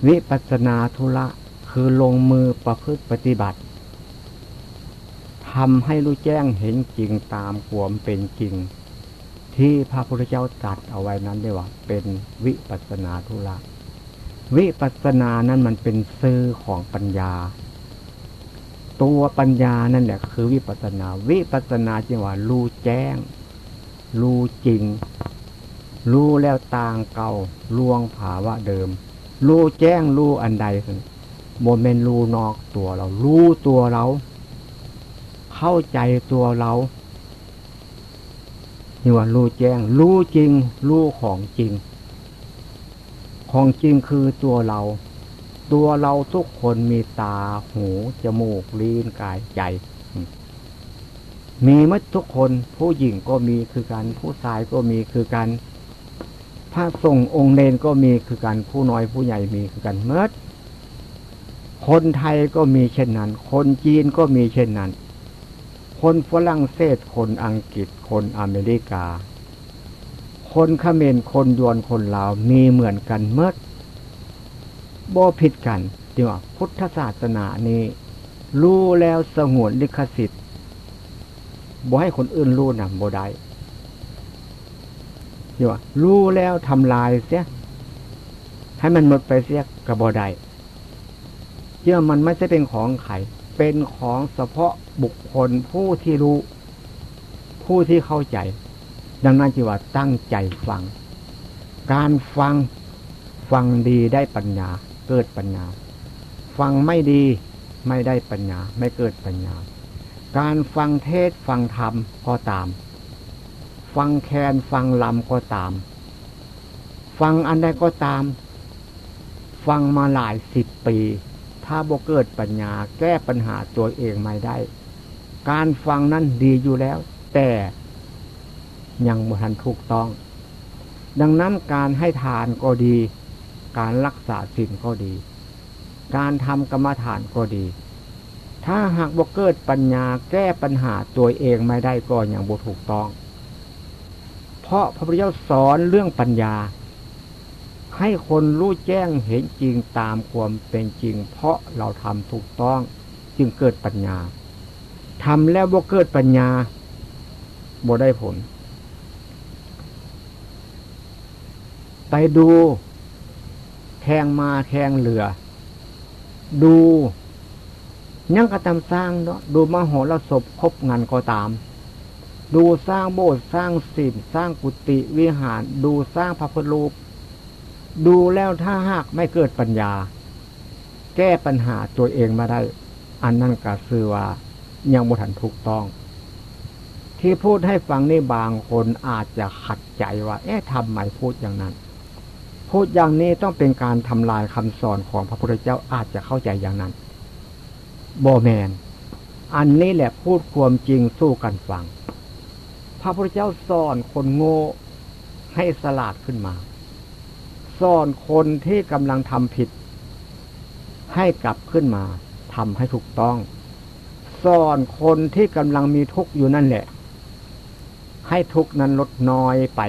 วิปัสสนาธุระคือลงมือประพฤติปฏิบัติ ทำให้รู้แจ้งเห็นจริงตามความเป็นจริง ที่พระพุทธเจ้าตรัสเอาไว้นั้น เรียกว่าเป็นวิปัสสนาธุระ วิปัสสนานั้นมันเป็นชื่อของปัญญา ตัวปัญญานั่นแหละคือวิปัสสนา วิปัสสนาจึงว่ารู้แจ้ง รู้จริง รู้แล้วต่างเก่า ล่วงภาวะเดิม รู้แจ้ง รู้อันใด บ่แม่นรู้นอกตัวเรา รู้ตัวเรา เข้าใจตัวเรา นี่ว่ารู้แจ้ง รู้จริง รู้ของจริง ของจริงคือตัวเรา ตัวเราทุกคนมีตา หู จมูก ลิ้น กาย ใจ มีหมดทุกคน ผู้หญิงก็มีคือกัน ผู้ชายก็มีคือกัน พระสงฆ์องค์เณรก็มีคือกัน ผู้น้อยผู้ใหญ่มีคือกันหมด คนไทยก็มีเช่นนั้น คนจีนก็มีเช่นนั้น คนฝรั่งเศส คนอังกฤษ คนอเมริกา คนเขมร คนยวน คนลาว มีเหมือนกันหมด บ่ผิดกัน ที่ว่าพุทธศาสนานี้ รู้แล้วสงวนลิขสิทธิ์ บ่ให้คนอื่นรู้นำบ่ได้ ที่ว่ารู้แล้วทำลายเสีย ให้มันหมดไปเสียก็บ่ได้ ที่ว่ามันไม่ใช่เป็นของใคร เป็นของเฉพาะบุคคลผู้ที่รู้ ผู้ที่เข้าใจ ดังนั้นจึงว่าตั้งใจฟัง การฟัง ฟังดีได้ปัญญา เกิดปัญญา ฟังไม่ดี ไม่ได้ปัญญา ไม่เกิดปัญญา การฟังเทศน์ฟังธรรมก็ตาม ฟังแคนฟังลำก็ตาม ฟังอันใดก็ตาม ฟังมาหลายสิบปี ถ้าบ่เกิดปัญญา แก้ปัญหาตัวเองไม่ได้ การฟังนั้นดีอยู่แล้ว แต่ยังบ่ทันถูกต้อง ดังนั้นการให้ทานก็ดี การรักษาศีลก็ดี การทำกรรมฐานก็ดี ถ้าหากบ่เกิดปัญญา แก้ปัญหาตัวเองไม่ได้ ก็ยังบ่ถูกต้อง เพราะพระพุทธเจ้าสอนเรื่องปัญญา ให้คนรู้แจ้งเห็นจริงตามความเป็นจริง เพราะเราทำถูกต้องจึงเกิดปัญญา ทำแล้วบ่เกิดปัญญา บ่ได้ผล ไปดูแข่งม้าแข่งเรือ ดูหยังก็ตามสร้างเนาะ ดูมโหรสพครบงานก็ตาม ดูสร้างโบสถ์ สร้างศีล สร้างกุฏิวิหาร ดูสร้างพระพุทธรูป ดูแล้วถ้าหากไม่เกิดปัญญา แก้ปัญหาตัวเองมาได้ อันนั้นก็ชื่อว่ายังบ่ทันถูกต้อง ที่พูดให้ฟังนี่บางคนอาจจะขัดใจว่า เอ๊ะ ทำไมพูดอย่างนั้น พูดอย่างนี้ต้องเป็นการทำลายคำสอนของพระพุทธเจ้า อาจจะเข้าใจอย่างนั้น บ่แม่น อันนี้แหละพูดความจริงสู่กันฟัง พ พระพุทธเจ้าสอนคนโง่ให้สลาดขึ้นมา สอนคนที่กำลังทำผิดให้กลับขึ้นมาทำให้ถูกต้อง สอนคนที่กำลังมีทุกข์อยู่นั่นแหละ ให้ทุกข์นั้นลดน้อยไป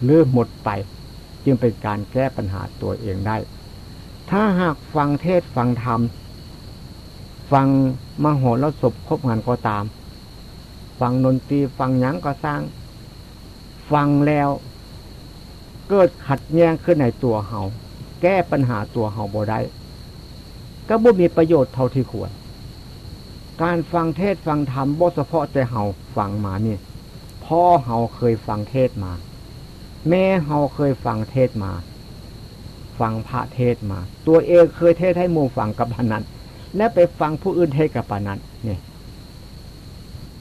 หรือหมดไป จึงเป็นการแก้ปัญหาตัวเองได้ ถ้าหากฟังเทศน์ฟังธรรม ฟังมโหรสพครบงานก็ตาม ฟังดนตรีฟังหยังก็ซ่าง ฟังแล้วเกิดขัดแย้งขึ้นในตัวเฮา แก้ปัญหาตัวเฮาบ่ได้ ก็บ่มีประโยชน์เท่าที่ควร การฟังเทศน์ฟังธรรมบ่เฉพาะแต่เฮาฟังมานี่ พ่อเฮาเคยฟังเทศน์มา แม่เฮาเคยฟังเทศน์มา ฟังพระเทศน์มา ตัวเองเคยเทศน์ให้หมู่ฟังกับปานนั้น และไปฟังผู้อื่นเทศน์กับปานนั้น นี่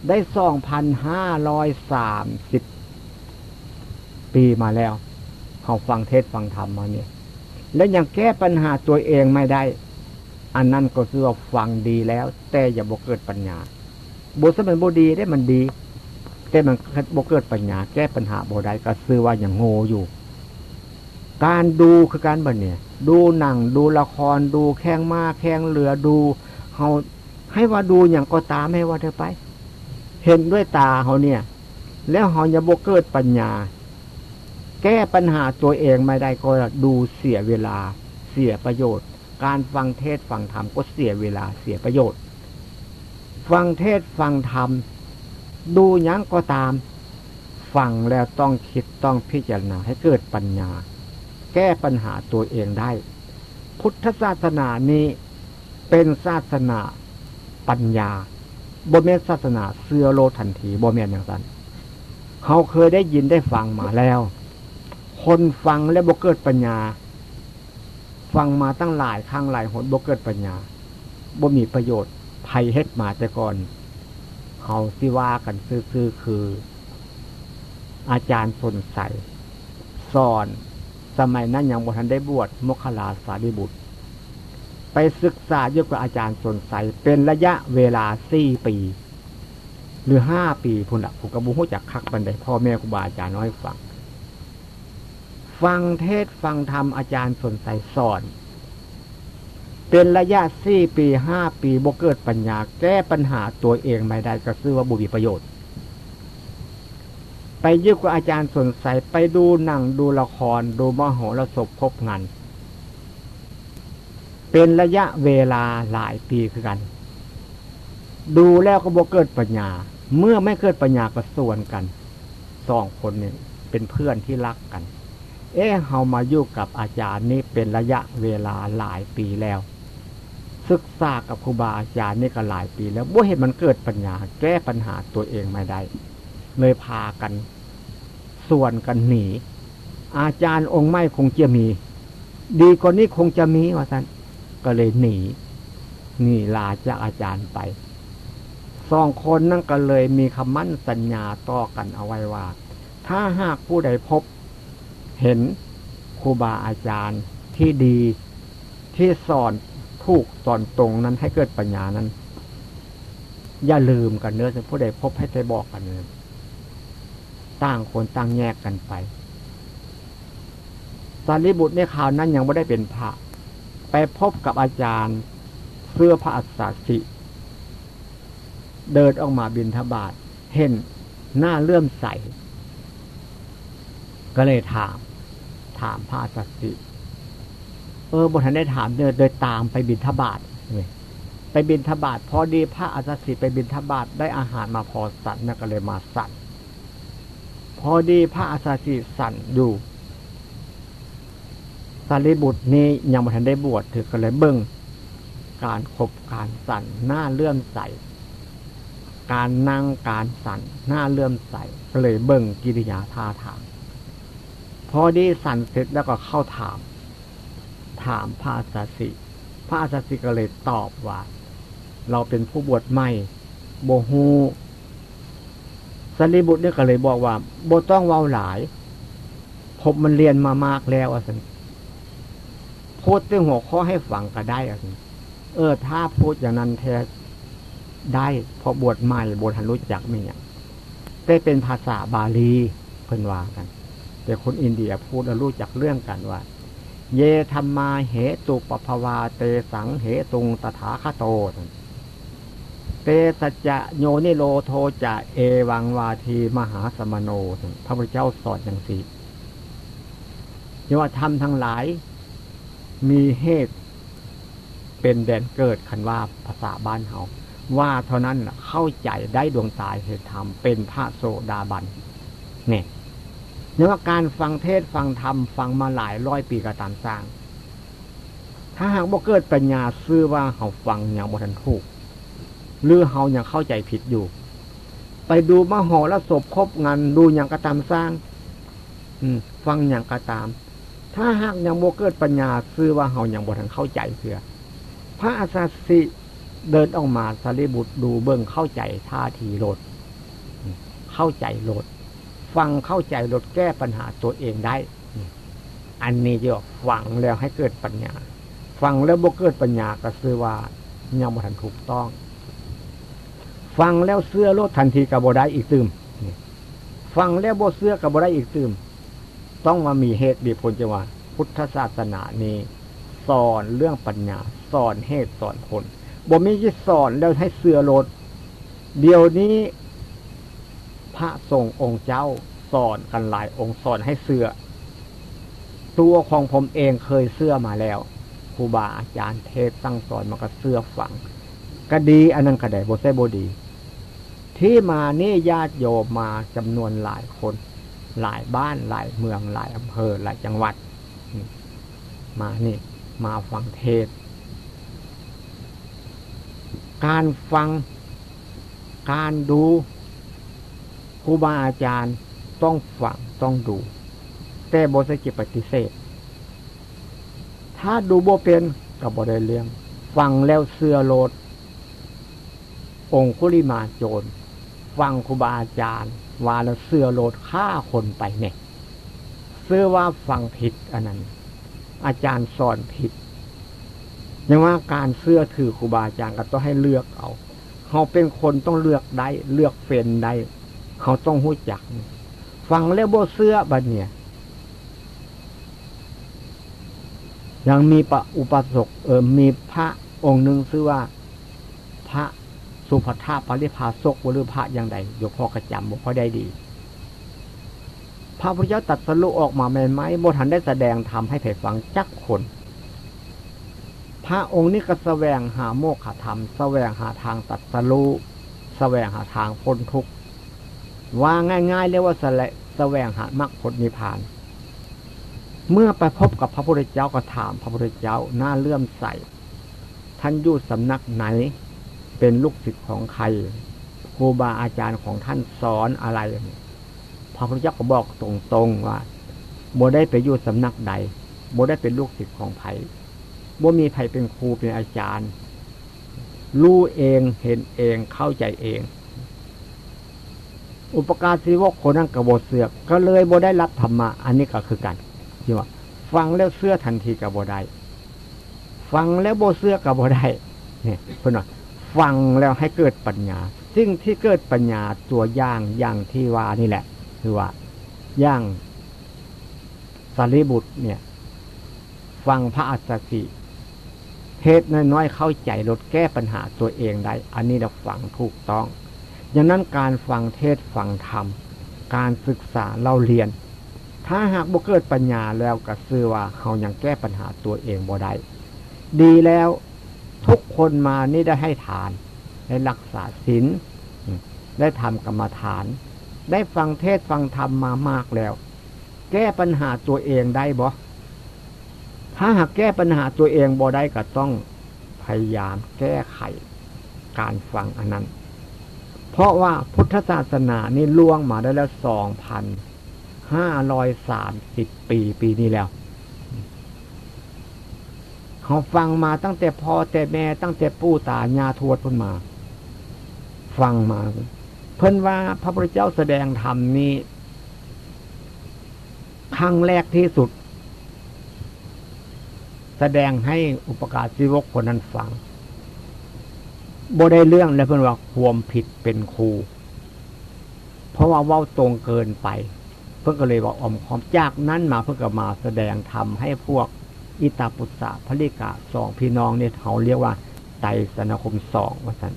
ได้ สองพันห้าร้อย สามสิบ ปีมาแล้ว เฮาฟังเทศน์ฟังธรรมมาเนี่ย และยังแก้ปัญหาตัวเองไม่ได้ อันนั้นก็คือว่าฟังดีแล้ว แต่ยังบ่เกิดปัญญา บ่ใช่มันบ่ดีเด้ มันดี แต่มันบ่เกิดปัญญา แก้ปัญหาบ่ได้ ก็คือว่ายังโง่อยู่ การดูคือกันบัดเนี่ย ดูหนัง ดูละคร ดูแข่งม้าแข่งเรือ ดู เฮา ให้ว่าดูหยังก็ตาม ให้ว่าเถอะไป เห็นด้วยตาเฮาเนี่ย แล้วเฮายังบ่เกิดปัญญา แก้ปัญหาตัวเองไม่ได้ ก็ดูเสียเวลา เสียประโยชน์ การฟังเทศน์ฟังธรรมก็เสียเวลา เสียประโยชน์ ฟังเทศน์ฟังธรรม ดูหยังก็ตาม ฟังแล้วต้องคิดต้องพิจารณาให้เกิดปัญญา แก้ปัญหาตัวเองได้ พุทธศาสนานี้เป็นศาสนาปัญญา บ่แม่นศาสนาเชื่อโลดทันที บ่แม่นอย่างนั้น เฮาเคยได้ยินได้ฟังมาแล้ว คนฟังแล้วบ่เกิดปัญญา ฟังมาตั้งหลายครั้งหลายหน บ่เกิดปัญญา บ่มีประโยชน์ ไผเฮ็ดมาแต่ก่อน เฮาสิว่ากันซื่อๆ คือ อาจารย์สนไสยสอน สมัยนั้นยังบ่ทันได้บวช โมคคัลลาสารีบุตร ไปศึกษาอยู่กับอาจารย์สนไสยเป็นระยะเวลาสี่ปี หรือห้าปีพุ้นละ ผมก็บ่ฮู้จักคักปานใด พ่อแม่ครูบาอาจารย์เล่าให้ฟัง ฟังเทศน์ฟังธรรมอาจารย์สนไสยสอน เป็นระยะสี่ปี ห้าปี บ่เกิดปัญญา แก้ปัญหาตัวเองไม่ได้ ก็คือว่าบ่มีประโยชน์ ไปอยู่กับอาจารย์สนไสย ไปดูหนัง ดูละคร ดูมโหรสพครบงาน เป็นระยะเวลาหลายปีคือกัน ดูแล้วก็บ่เกิดปัญญา เมื่อไม่เกิดปัญญาก็สวนกัน สองคนนี้เป็นเพื่อนที่รักกัน เอ๊ะ เฮามาอยู่กับอาจารย์นี้เป็นระยะเวลาหลายปีแล้ว ศึกษากับครูบาอาจารย์นี่ก็หลายปีแล้ว บ่เห็นมันเกิดปัญญา แก้ปัญหาตัวเองไม่ได้ เลยพากันสวนกันหนี อาจารย์องค์ใหม่คงจะมี ดีกว่านี้คงจะมี ว่าซั่น ก็เลยหนี หนีลาจากอาจารย์ไป สองคนนั้นก็เลยมีคำมั่นสัญญาต่อกันเอาไว้ว่า ถ้าหากผู้ใดพบเห็นครูบาอาจารย์ที่ดี ที่สอนถูกสอนตรงนั้นให้เกิดปัญญานั้น อย่าลืมกันเด้อ ผู้ใดพบให้ไปบอกกันเด้อ ต่างคนต่างแยกกันไป สารีบุตรในคราวนั้นยังบ่ได้เป็นพระ ไปพบกับอาจารย์เสื้อพระอัสสสิ เดินออกมาบิณฑบาต เห็นหน้าเลื่อมใส ก็เลยถาม ถามพระอัสสสิ เออ บ่ทันได้ถาม เดิน เดินตามไปบิณฑบาต ไปบิณฑบาต พอดีพระอัสสสิไปบิณฑบาต ได้อาหารมาพอฉันนะ ก็เลยมาฉัน พอดีพระอัสสสิฉันอยู่ สารีบุตรนี้ยังบ่ทันได้บวช ถือก็เลยเบิ่งการขบการฉันหน้าเลื่อมใส การนั่งการฉันหน้าเลื่อมใส ก็เลยเบิ่งกิริยาท่าทาง พอดีฉันเสร็จแล้วก็เข้าถาม ถามพระอัสสสิ พระอัสสสิก็เลยตอบว่า เราเป็นผู้บวชใหม่ บ่ฮู้ สารีบุตรเนี่ยก็เลยบอกว่า บ่ต้องเว้าหลาย ผมมันเรียนมามากแล้ว ว่าซั่น พูดแต่หัวข้อให้ฟังก็ได้ ว่าซั่น เออ ถ้าพูดอย่างนั้นแท้ได้ เพราะบวชใหม่ บ่ทันรู้จักมีหยัง แต่เป็นภาษาบาลีเพิ่นว่ากัน แต่คนอินเดียพูดแล้วรู้จักเรื่องกันว่า เยธัมมาเหตุปภวา เตสังเหตุงตถาคโต เตสัจจะโยนิโรโธจะ เอวังวาทีมหาสมโน พระพุทธเจ้าสอนอย่างสี่ที่ว่าธรรมทั้งหลายมีเหตุเป็นแดนเกิด คันว่าภาษาบ้านเฮาว่าเท่านั้นเข้าใจได้ดวงตาเห็นธรรมเป็นพระโสดาบันเนี่ย ยังว่าการฟังเทศน์ฟังธรรมฟังมาหลายร้อยปีก็ตามสร้าง ถ้าหากบ่เกิดปัญญาซื่อว่าเฮาฟังยังบ่ทันถูก หรือเฮายังเข้าใจผิดอยู่ ไปดูมหรสพครบงานดูหยังก็ตามสร้าง อืม ฟังหยังก็ตาม ถ้าหากยังบ่เกิดปัญญาซื่อว่าเฮายังบ่ทันเข้าใจเทื่อ พระอัสสชิเดินออกมา สารีบุตรดูเบิ่งเข้าใจท่าทีโลด เข้าใจโลด ฟังเข้าใจโลดแก้ปัญหาตัวเองได้ อันนี้เรียกว่าฟังแล้วให้เกิดปัญญา ฟังแล้วบ่เกิดปัญญาก็คือว่ายังบ่ทันถูกต้อง ฟังแล้วเชื่อโลดทันทีก็บ่ได้อีกตื่ม ฟังแล้วบ่เชื่อก็บ่ได้อีกตื่ม ต้องมามีเหตุมีผลจะว่า พุทธศาสนานี้สอนเรื่องปัญญา สอนเหตุสอนผล บ่มีที่สอนแล้วให้เชื่อโลด เดี๋ยวนี้พระสงฆ์องค์เจ้าสอนกันหลายองค์สอนให้เชื่อ ตัวของผมเองเคยเชื่อมาแล้ว ครูบาอาจารย์เทศน์สั่งสอนมันก็เชื่อฟัง ก็ดี อันนั้นก็ได้ บ่ใช่บ่ดี ที่มานี่ญาติโยมมาจำนวนหลายคน หลายบ้าน หลายเมือง หลายอำเภอ หลายจังหวัด มานี่ มาฟังเทศน์ การฟัง การดู ครูบาอาจารย์ต้องฟัง ต้องดู แต่บ่ใช่จะปฏิเสธ ถ้าดูบ่เป็นก็บ่ได้เรื่อง ฟังแล้วเชื่อโลด องคุลิมาโจร ฟังครูบาอาจารย์ว่าแล้วเชื่อโลดฆ่าคนไปเนี่ย เชื่อว่าฟังผิดอันนั้น อาจารย์สอนผิด ยังว่าการเชื่อถือครูบาอาจารย์ก็ต้องให้เลือกเอา เขาเป็นคนต้องเลือกได้ เลือกเป็นได้ เขาต้องรู้จัก ฟังแล้วบ่เชื่อบัดเนี่ย ยังมีปะอุปาสก เออ มีพระองค์หนึ่งชื่อว่า พระสุภัททปริภาชก หรือพระอย่างใด หลวงพ่อก็จำบ่ค่อยได้ดี พระพุทธเจ้าตรัสรู้ออกมาใหม่ๆ บ่ทันได้แสดงธรรมให้ใครฟังจักคน พระองค์นี้ก็แสวงหาโมกขธรรม แสวงหาทางตรัสรู้ แสวงหาทางพ้นทุกข์ ว่าง่ายๆ เรียกว่าแสละ แสวงหามรรคผลนิพพาน เมื่อไปพบกับพระพุทธเจ้าก็ถามพระพุทธเจ้าหน้าเลื่อมใส ท่านอยู่สำนักไหน เป็นลูกศิษย์ของใคร ครูบาอาจารย์ของท่านสอนอะไร พระพุทธเจ้าก็บอกตรงๆว่า บ่ได้ไปอยู่สำนักใด บ่ได้เป็นลูกศิษย์ของไผ บ่มีไผเป็นครูเป็นอาจารย์ รู้เอง เห็นเอง เข้าใจเอง อุปการสีวกคนนั้นก็บ่เชื่อ ก็เลยบ่ได้รับธรรมะ อันนี้ก็คือกัน ที่ว่าฟังแล้วเชื่อทันทีก็บ่ได้ ฟังแล้วบ่เชื่อก็บ่ได้ เนี่ย เพิ่นว่าฟังแล้วให้เกิดปัญญา สิ่งที่เกิดปัญญาตัวอย่างอย่างที่ว่านี่แหละ คือว่าอย่างสารีบุตรเนี่ย ฟังพระอัสสชิ เทศน์น้อยๆ เข้าใจโลดแก้ปัญหาตัวเองได้ อันนี้เราฟังถูกต้อง ดังนั้นการฟังเทศน์ฟังธรรม การศึกษาเล่าเรียน ถ้าหากบ่เกิดปัญญาแล้วก็ชื่อว่าเฮายังแก้ปัญหาตัวเองบ่ได้ ดีแล้ว ทุกคนมานี่ได้ให้ทาน ได้รักษาศีล ได้ทำกรรมฐาน ได้ฟังเทศน์ฟังธรรมมามากแล้ว แก้ปัญหาตัวเองได้บ่ ถ้าหากแก้ปัญหาตัวเองบ่ได้ก็ต้องพยายามแก้ไขการฟังอันนั้น เพราะว่าพุทธศาสนานี่ล่วงมาได้แล้ว สองพันห้าร้อยสามสิบ ปี ปีนี้แล้ว เขาฟังมาตั้งแต่พ่อแต่แม่ ตั้งแต่ปู่ตาย่าทวดเพิ่นมา ฟังมา เพิ่นว่าพระพุทธเจ้าแสดงธรรมนี้ ครั้งแรกที่สุด แสดงให้อุปการสีวกคนนั้นฟัง บ่ได้เรื่องแล้วเพิ่นว่าความผิดเป็นครู เพราะว่าเว้าตรงเกินไป เพิ่นก็เลยว่าอ้อมค้อม จากนั้นมาเพิ่นก็มาแสดงธรรมให้พวกอิตาปุสสะ พลิกะ สองพี่น้องเนี่ย เขาเรียกว่าไตรสรณคมสอง ว่าซั่น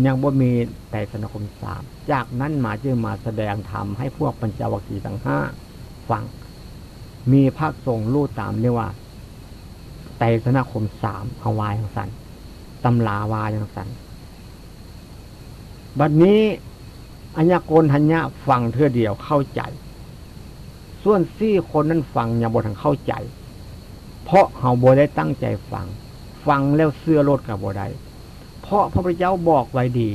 ยังบ่มีไตรสรณคมสาม จากนั้นมาจึงมาแสดงธรรมให้พวกปัญจวัคคีย์ทั้งห้าฟัง มีพระสงฆ์รู้ตามเรียกว่าไตรสรณคมสาม เขาว่าจั่งซั่น ตำราว่าจั่งซั่น บัดนี้อัญญาโกณฑัญญะฟังเทื่อเดียวเข้าใจ ส่วนสี่คนนั้นฟังยังบ่ทันเข้าใจ เพราะเขาบ่ได้ตั้งใจฟัง ฟังแล้วเชื่อโลดก็บ่ได้ เพราะพระพุทธเจ้าบอกไว้ดี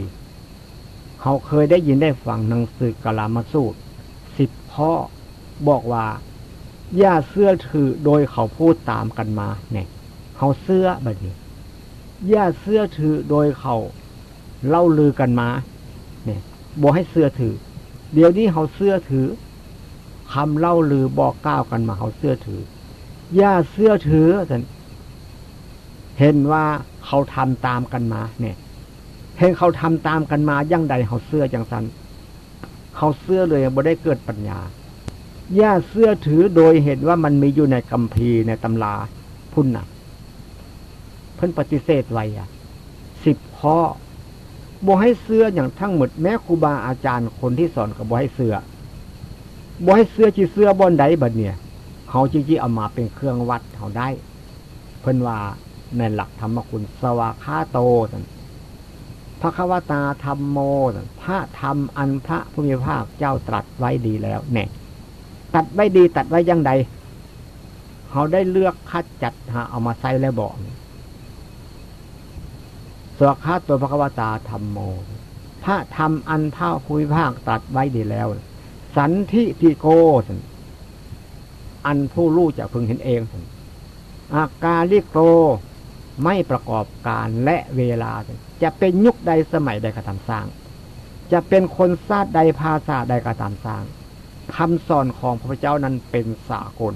เขาเคยได้ยินได้ฟังหนังสือกาลามสูตร สิบข้อ บอกว่า อย่าเชื่อถือโดยเขาพูดตามกันมา เนี่ย เขาเชื่อบัดนี้ อย่าเชื่อถือโดยเขาเล่าลือกันมา เนี่ย บ่ให้เชื่อถือ เดี๋ยวนี้เขาเชื่อถือ คำเล่าลือบอกกล่าวกันมา เขาเชื่อถือ อย่าเชื่อถือ ท่าน เห็นว่าเขาทำตามกันมา เนี่ย เห็นเขาทำตามกันมาอย่างใด เขาเชื่อจั่งซั่น เขาเชื่อเลย บ่ได้เกิดปัญญา อย่าเชื่อถือโดยเห็นว่ามันมีอยู่ในคัมภีร์ในตำราพุ้นน่ะ เพิ่นปฏิเสธไว้อะ สิบข้อ บ่ให้เชื่อหยังทั้งหมด แม้ครูบาอาจารย์คนที่สอนก็บ่ให้เชื่อ บ่ให้เชื่อ สิเชื่อบ่อนใดบัดเนี่ย เขาจึงสิเอามาเป็นเครื่องวัดเขาได้ เพิ่นว่าในหลักธรรมคุณ สวากขาโต นั่น ภควตาธัมโม นั่น พระธรรมอันพระผู้มีพระภาคเจ้าตรัสไว้ดีแล้ว แน่ ตรัสไว้ดี ตรัสไว้อย่างใด เขาได้เลือกคัดจัดหาเอามาใช้แล้วบอก สวากขาโต ภควตาธัมโม พระธรรมอันพระผู้มีพระภาคตรัสไว้ดีแล้ว สันทิฏฐิโก อันผู้รู้จะพึงเห็นเอง อากาลิโก ไม่ประกอบการและเวลา จะเป็นยุคใดสมัยใดก็ตามสร้าง จะเป็นคนชาติใดภาษาใดก็ตามสร้าง คำสอนของพระพุทธเจ้านั้นเป็นสากล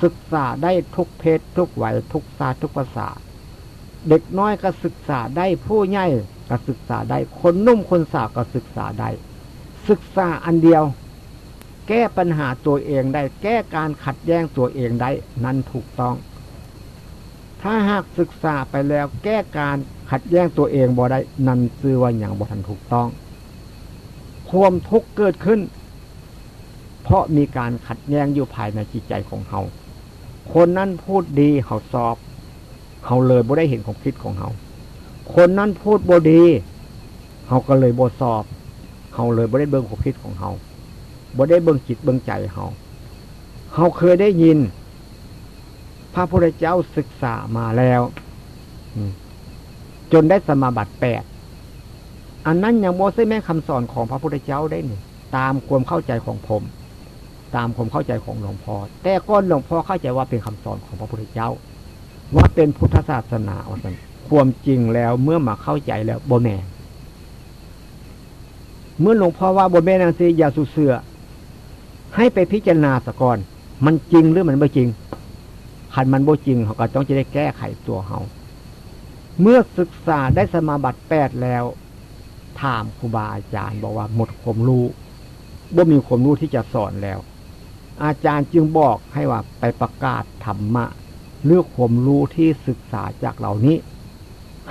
ศึกษาได้ทุกเพศทุกวัย ทุกชาติทุกภาษา เด็กน้อยก็ศึกษาได้ ผู้ใหญ่ก็ศึกษาได้ คนหนุ่มคนสาวก็ศึกษาได้ ศึกษาอันเดียว แก้ปัญหาตัวเองได้ แก้การขัดแย้งตัวเองได้ นั้นถูกต้อง ถ้าหากศึกษาไปแล้วแก้การขัดแย้งตัวเองบ่ได้ นั้นชื่อว่ายังบ่ทันถูกต้อง ความทุกข์เกิดขึ้น เพราะมีการขัดแย้งอยู่ภายในจิตใจของเฮา คนนั้นพูดดีเฮาชอบ เฮาเลยบ่ได้เห็นความคิดของเฮา คนนั้นพูดบ่ดี เฮาก็เลยบ่ชอบ เฮาเลยบ่ได้เบิ่งความคิดของเฮา บ่ได้เบิ่งจิตเบิ่งใจเฮา เฮาเคยได้ยิน พระพุทธเจ้าศึกษามาแล้ว อืม จนได้สมาบัติแปด อันนั้นยังบ่ใช่แม่นคำสอนของพระพุทธเจ้าได้นี่ ตามความเข้าใจของผม ตามความเข้าใจของหลวงพ่อ แต่ก่อนหลวงพ่อเข้าใจว่าเป็นคำสอนของพระพุทธเจ้า ว่าเป็นพุทธศาสนา ว่าซั่น ความจริงแล้วเมื่อมาเข้าใจแล้วบ่แม่น เมื่อหลวงพ่อว่าบ่แม่นจั่งซี้ อย่าสู่เชื่อ ให้ไปพิจารณาซะก่อน มันจริงหรือมันบ่จริง คันมันบ่จริง เฮาก็ต้องจะได้แก้ไขตัวเฮา เมื่อศึกษาได้สมาบัติแปดแล้ว ถามครูบาอาจารย์ บอกว่าหมดความรู้ บ่มีความรู้ที่จะสอนแล้ว อาจารย์จึงบอกให้ว่าไปประกาศธรรมะ หรือความรู้ที่ศึกษาจากเหล่านี้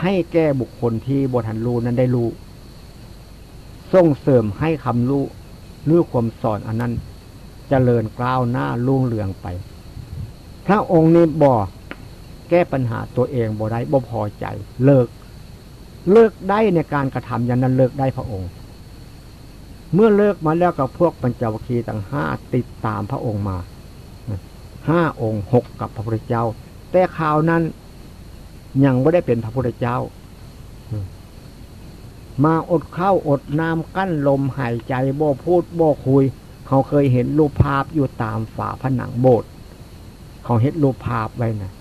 ให้แก่บุคคลที่บ่ทันรู้นั้นได้รู้ ส่งเสริมให้ความรู้หรือความสอนอันนั้น เจริญก้าวหน้ารุ่งเรืองไป พระองค์นี้บ่แก้ปัญหาตัวเองบ่ได้ บ่พอใจ เลิก เลิกได้ในการกระทำอย่างนั้น เลิกได้พระองค์ เมื่อเลิกมาแล้วก็พวกปัญจวัคคีย์ทั้งห้าติดตามพระองค์มา ห้าองค์ หกกับพระพุทธเจ้า แต่คราวนั้นยังบ่ได้เป็นพระพุทธเจ้า มาอดข้าวอดน้ำ กั้นลมหายใจ บ่พูดบ่คุย เขาเคยเห็นรูปภาพอยู่ตามฝาผนังโบสถ์ เขาเฮ็ดรูปภาพไว้นะ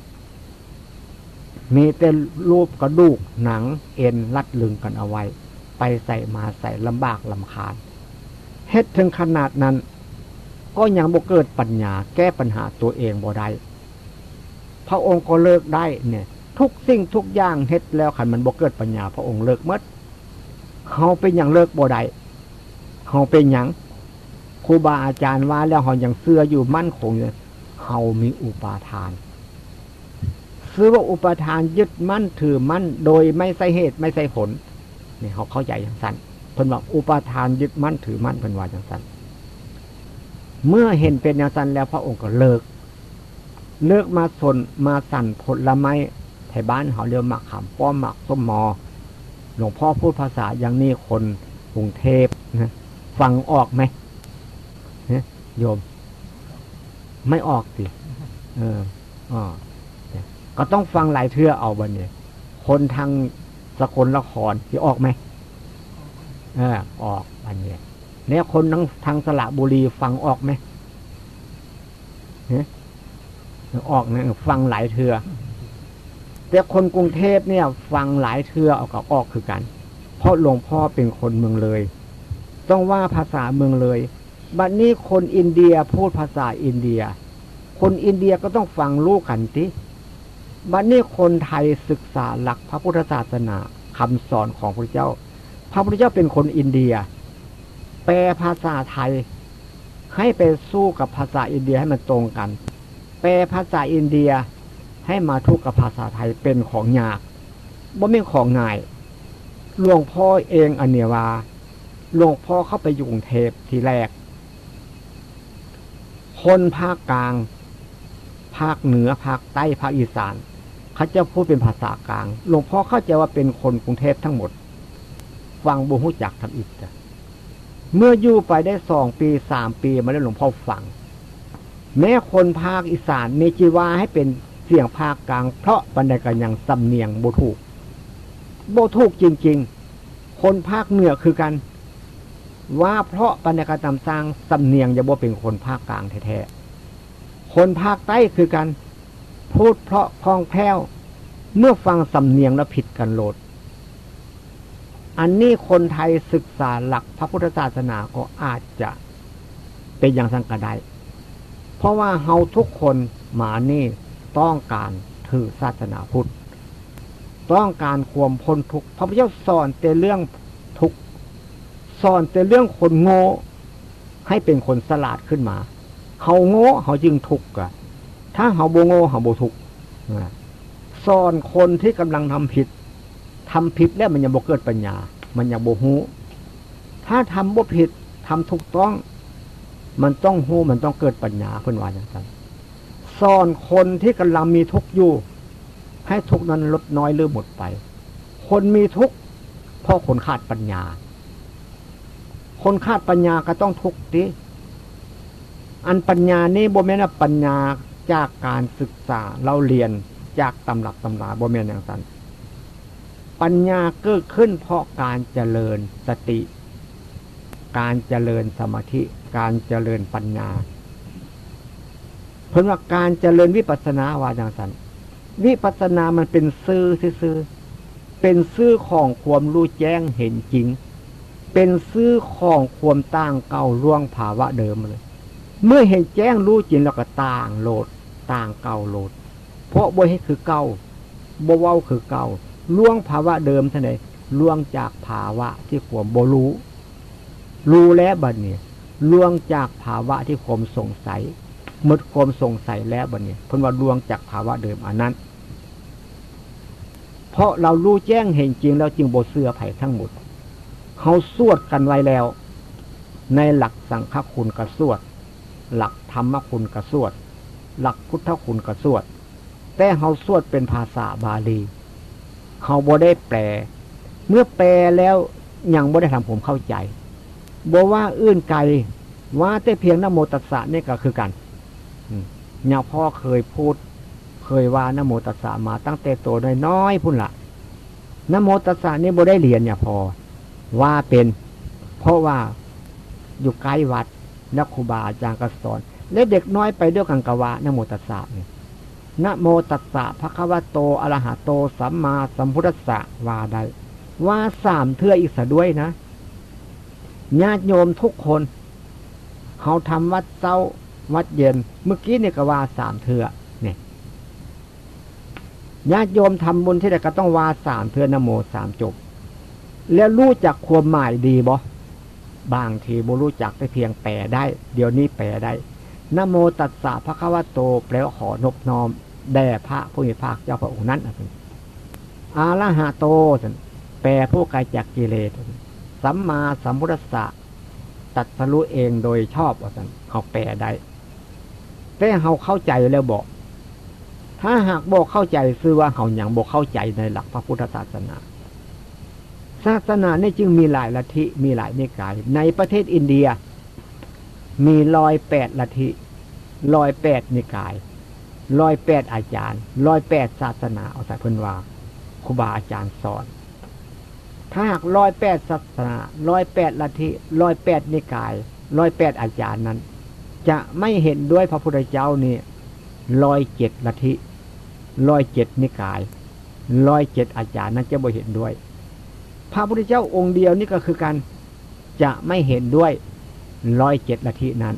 มีแต่รูปกระดูกหนังเอ็นลัดลึงกันเอาไว้ ไปใส่มาใส่ลำบากลำคาญ เฮ็ดถึงขนาดนั้น ก็ยังบ่เกิดปัญญาแก้ปัญหาตัวเองบ่ได้ พระองค์ก็เลิกได้เนี่ย ทุกสิ่งทุกอย่างเฮ็ดแล้ว คันมันบ่เกิดปัญญา พระองค์เลิกหมด เฮาเป็นหยังเลิกบ่ได้ เฮาเป็นหยัง ครูบาอาจารย์ว่าแล้วเฮายังเชื่ออยู่มั่นคงอยู่ เฮามีอุปาทาน ชื่อว่าอุปาทานยึดมั่นถือมั่นโดยไม่ใช่เหตุไม่ใช่ผล นี่เฮาเข้าใจจั่งซั้น เพิ่นว่าอุปาทานยึดมั่นถือมั่น เพิ่นว่าจั่งซั้น เมื่อเห็นเป็นจั่งซั้นแล้วพระองค์ก็เลิก เลิกมาสน มาสั่นผลไม้ ไทบ้านเฮาเรียกหมากขามป้อม หมากส้มมอ หลวงพ่อพูดภาษาอย่างนี้คนกรุงเทพนะ ฟังออกไหม ฮะ โยม ไม่ออกสิ เออ อ๋อ ก็ต้องฟังหลายเทื่อเอาบัดนี้ คนทางสกลนครสิออกไหม เออ ออกบัดนี้ แล้วคนทาง ทางสระบุรีฟังออกไหม ฮะ ออกนะ ฟังหลายเทื่อ แต่คนกรุงเทพเนี่ยฟังหลายเทื่อเอาก็ออกคือกัน เพราะหลวงพ่อเป็นคนเมืองเลย ต้องว่าภาษาเมืองเลย บัดนี้คนอินเดียพูดภาษาอินเดีย คนอินเดียก็ต้องฟังรู้กันติ บัดนี้คนไทยศึกษาหลักพระพุทธศาสนา คำสอนของพระพุทธเจ้า พระพุทธเจ้าเป็นคนอินเดีย แปลภาษาไทย ให้ไปสู้กับภาษาอินเดียให้มันตรงกัน แปลภาษาอินเดียให้มาถูกกับภาษาไทยเป็นของยาก บ่แม่นของง่าย หลวงพ่อเองอันเนี้ยว่า หลวงพ่อเข้าไปอยู่กรุงเทพฯทีแรก คนภาคกลาง ภาคเหนือ ภาคใต้ ภาคอีสาน เขาเจ้าพูดเป็นภาษากลาง หลวงพ่อเข้าใจว่าเป็นคนกรุงเทพฯทั้งหมด ฟังบ่ฮู้จักทำอิฐจ้ะ เมื่ออยู่ไปได้สองปี สามปีมาแล้วหลวงพ่อฟัง แม้คนภาคอีสานนี่จิว่าให้เป็นเสียงภาคกลาง เพราะปานใดก็ยังสำเนียงบ่ถูก บ่ถูกจริงๆ คนภาคเหนือคือกัน ว่าเพราะปานใดก็ตามสร้าง สำเนียงยังบ่เป็นคนภาคกลางแท้ๆ คนภาคใต้คือกัน พูดเพราะคล่องแคล่ว เมื่อฟังสำเนียงแล้วผิดกันโลด อันนี้คนไทยศึกษาหลักพระพุทธศาสนาก็อาจจะเป็นอย่างนั้นก็ได้ เพราะว่าเฮาทุกคนมานี่ต้องการถือศาสนาพุทธ ต้องการความพ้นทุกข์ พระพุทธเจ้าสอนแต่เรื่องทุกข์ สอนแต่เรื่องคนโง่ ให้เป็นคนฉลาดขึ้นมา เฮาโง่เฮาจึงทุกข์กะ ถ้าเฮาบ่โง่เฮาบ่ทุกข์นะ สอนคนที่กำลังทำผิด ทำผิดแล้วมันยังบ่เกิดปัญญา มันยังบ่ฮู้ ถ้าทำบ่ผิด ทำถูกต้อง มันต้องฮู้ มันต้องเกิดปัญญา เพิ่นว่าจั่งซั้น สอนคนที่กำลังมีทุกข์อยู่ ให้ทุกข์นั้นลดน้อยหรือหมดไป คนมีทุกข์ เพราะคนขาดปัญญา คนขาดปัญญาก็ต้องทุกข์ติ อันปัญญานี่บ่แม่นว่าปัญญาจากการศึกษาเล่าเรียนจากตำรับตำรา บ่แม่นอย่างนั้น ปัญญาเกิดขึ้นเพราะการเจริญสติ การเจริญสมาธิ การเจริญปัญญา เพิ่นว่าการเจริญวิปัสสนาว่าจั่งซั้น วิปัสสนามันเป็นซื่อซื่อๆ เป็นซื่อของความรู้แจ้งเห็นจริง เป็นซื่อของความต่างเก่าล่วงภาวะเดิมเลย เมื่อเห็นแจ้งรู้จริงแล้วก็ต่างโลด ต่างเก่าโลด เพราะบ่เฮ็ดคือเก่า บ่เว้าคือเก่า ล่วงภาวะเดิมเท่าใด ล่วงจากภาวะที่ความบ่รู้ รู้แล้วบัดนี้ ล่วงจากภาวะที่ความสงสัย หมดความสงสัยแล้วบัดนี้ เพิ่นว่าล่วงจากภาวะเดิมอันนั้น เพราะเรารู้แจ้งเห็นจริงแล้วจึงบ่เชื่อไผทั้งหมด เฮาสวดกันไว้แล้ว ในหลักสังฆคุณก็สวด หลักธรรมคุณก็สวด หลักพุทธคุณก็สวด แต่เฮาสวดเป็นภาษาบาลี เฮาบ่ได้แปล เมื่อแปลแล้วยังบ่ได้ทำความเข้าใจ บ่ว่าอื่นไกล ว่าแต่เพียงนะโมตัสสะนี่ก็คือกัน อืม ญาพ่อเคยพูด เคยว่านะโมตัสสะมาตั้งแต่โตน้อยๆ พุ้นละ นะโมตัสสะนี่บ่ได้เรียนญาพ่อ ว่าเป็น เพราะว่าอยู่ใกล้วัด แล้วครูบาอาจารย์ก็สอน และเด็กน้อยไปด้วยกันก็ว่านะโมตัสสะนี่ นะโมตัสสะ ภะคะวะโต อะระหะโต สัมมาสัมพุทธัสสะ ว่าได้ ว่าสามเทื่ออีกซะด้วยนะ ญาติโยมทุกคน เฮาทำวัดเช้า วัดเย็น เมื่อกี้นี่ก็ว่าสามเทื่อ นี่ ญาติโยมทำบุญที่ใดก็ต้องว่าสามเทื่อ นะโมสามจบ แล้วรู้จักความหมายดีบ่ บางทีบ่ฮู้จักแต่เพียงแปลได้ เดี๋ยวนี้แปลได้ นะโมตัสสะภะคะวะโต แปลว่าขอนบน้อมแด่พระผู้มีพระภาคเจ้าพระองค์นั้น อะระหะโต แปลผู้ไกลจากกิเลส สัมมาสัมพุทธัสสะ ตรัสรู้เองโดยชอบ ว่าซั่น เฮาแปลได้ แต่เฮาเข้าใจแล้วบ่ ถ้าหากบ่เข้าใจ ซื่อว่าเฮายังบ่เข้าใจในหลักพระพุทธศาสนา ศาสนานี่จึงมีหลายลัทธิ มีหลายนิกาย ในประเทศอินเดีย มีร้อยแปดลัทธิ ร้อยแปดนิกาย ร้อยแปดอาจารย์ ร้อยแปดศาสนา เอาซะเพิ่นว่า ครูบาอาจารย์สอน ถ้าหากร้อยแปดศาสนา ร้อยแปดลัทธิ ร้อยแปดนิกาย ร้อยแปดอาจารย์นั้น จะไม่เห็นด้วยพระพุทธเจ้านี่ ร้อยเจ็ดลัทธิ ร้อยเจ็ดนิกาย ร้อยเจ็ดอาจารย์นั้นจะบ่เห็นด้วย พระพุทธเจ้าองค์เดียวนี่ก็คือกัน จะไม่เห็นด้วย ร้อยเจ็ดลัทธินั้น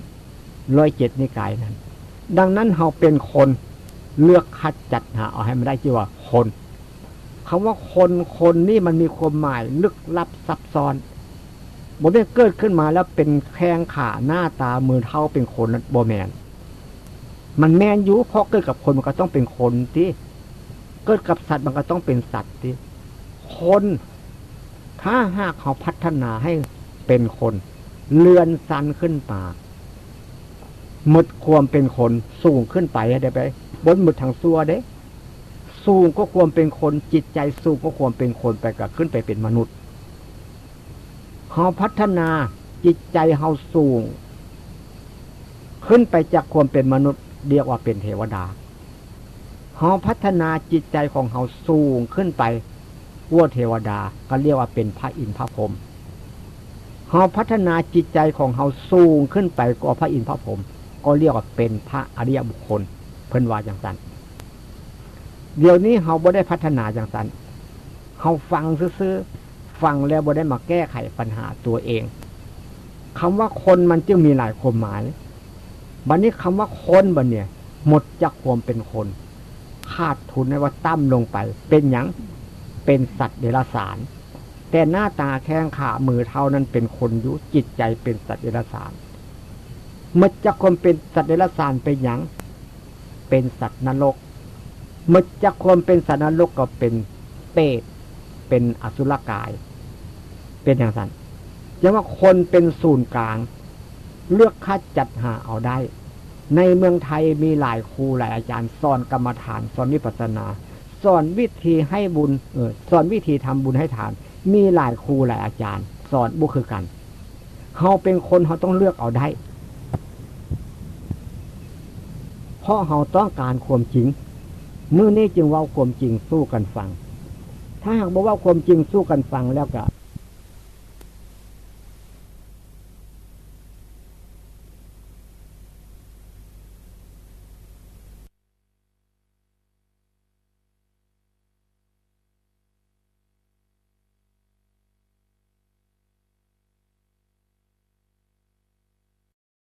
ร้อยเจ็ดนิกายนั้น ดังนั้นเฮาเป็นคน เลือกคัดจัดหาเอาให้มันได้ ชื่อว่าคน คำว่าคน คนนี่มันมีความหมายลึกลับซับซ้อน บ่แม่นเกิดขึ้นมาแล้วเป็นแข้งขาหน้าตามือเท้าเป็นคนนั้น บ่แม่น มันแม่นอยู่ เพราะเกิดกับคนมันก็ต้องเป็นคนติ เกิดกับสัตว์มันก็ต้องเป็นสัตว์ติ คน ถ้าหากเฮาพัฒนาให้เป็นคน เลื่อนชั้นขึ้นมา หมดความเป็นคน สูงขึ้นไป ได้ไป บ่หมดทั้งซั่วเด้ สูงกว่าความเป็นคน จิตใจสูงกว่าความเป็นคนไป ก็ขึ้นไปเป็นมนุษย์ เฮาพัฒนาจิตใจเฮาสูง ขึ้นไปจากความเป็นมนุษย์ เรียกว่าเป็นเทวดา เฮาพัฒนาจิตใจของเฮาสูงขึ้นไปกว่าเทวดา ก็เรียกว่าเป็นพระอินทร์พระพรหม เฮาพัฒนาจิตใจของเฮาสูงขึ้นไปกว่าพระอินทร์พระพรหม ก็เรียกว่าเป็นพระอริยบุคคล เพิ่นว่าจังซั่น เดี๋ยวนี้เฮาบ่ได้พัฒนาจังซั่น เฮาฟังซื่อๆ ฟังแล้วบ่ได้มาแก้ไขปัญหาตัวเอง คำว่าคนมันจึงมีหลายความหมาย บัดนี้คำว่าคนบัดเนี่ย หมดจากความเป็นคน ขาดทุนให้ว่าต่ำลงไป เป็นหยัง เป็นสัตว์เดรัจฉาน แต่หน้าตาแข้งขามือเท้านั้นเป็นคนอยู่ จิตใจเป็นสัตว์เดรัจฉาน หมดจากความเป็นสัตว์เดรัจฉานเป็นหยัง เป็นสัตว์นรก หมดจากความเป็นสัตว์นรกก็เป็นเปรต เป็นอสุรกาย เป็นจังซั่น จังว่าคนเป็นศูนย์กลาง เลือกคัดจัดหาเอาได้ ในเมืองไทยมีหลายครูหลายอาจารย์ สอนกรรมฐาน สอนวิปัสสนา สอนวิธีให้บุญ เออ สอนวิธีทำบุญให้ทาน มีหลายครูหลายอาจารย์ สอนบ่คือกัน เฮาเป็นคน เฮาต้องเลือกเอาได้ เพราะเฮาต้องการความจริง มื้อนี้จึงเว้าความจริงสู่กันฟัง ถ้าหากบ่เว้าความจริงสู่กันฟังแล้วก็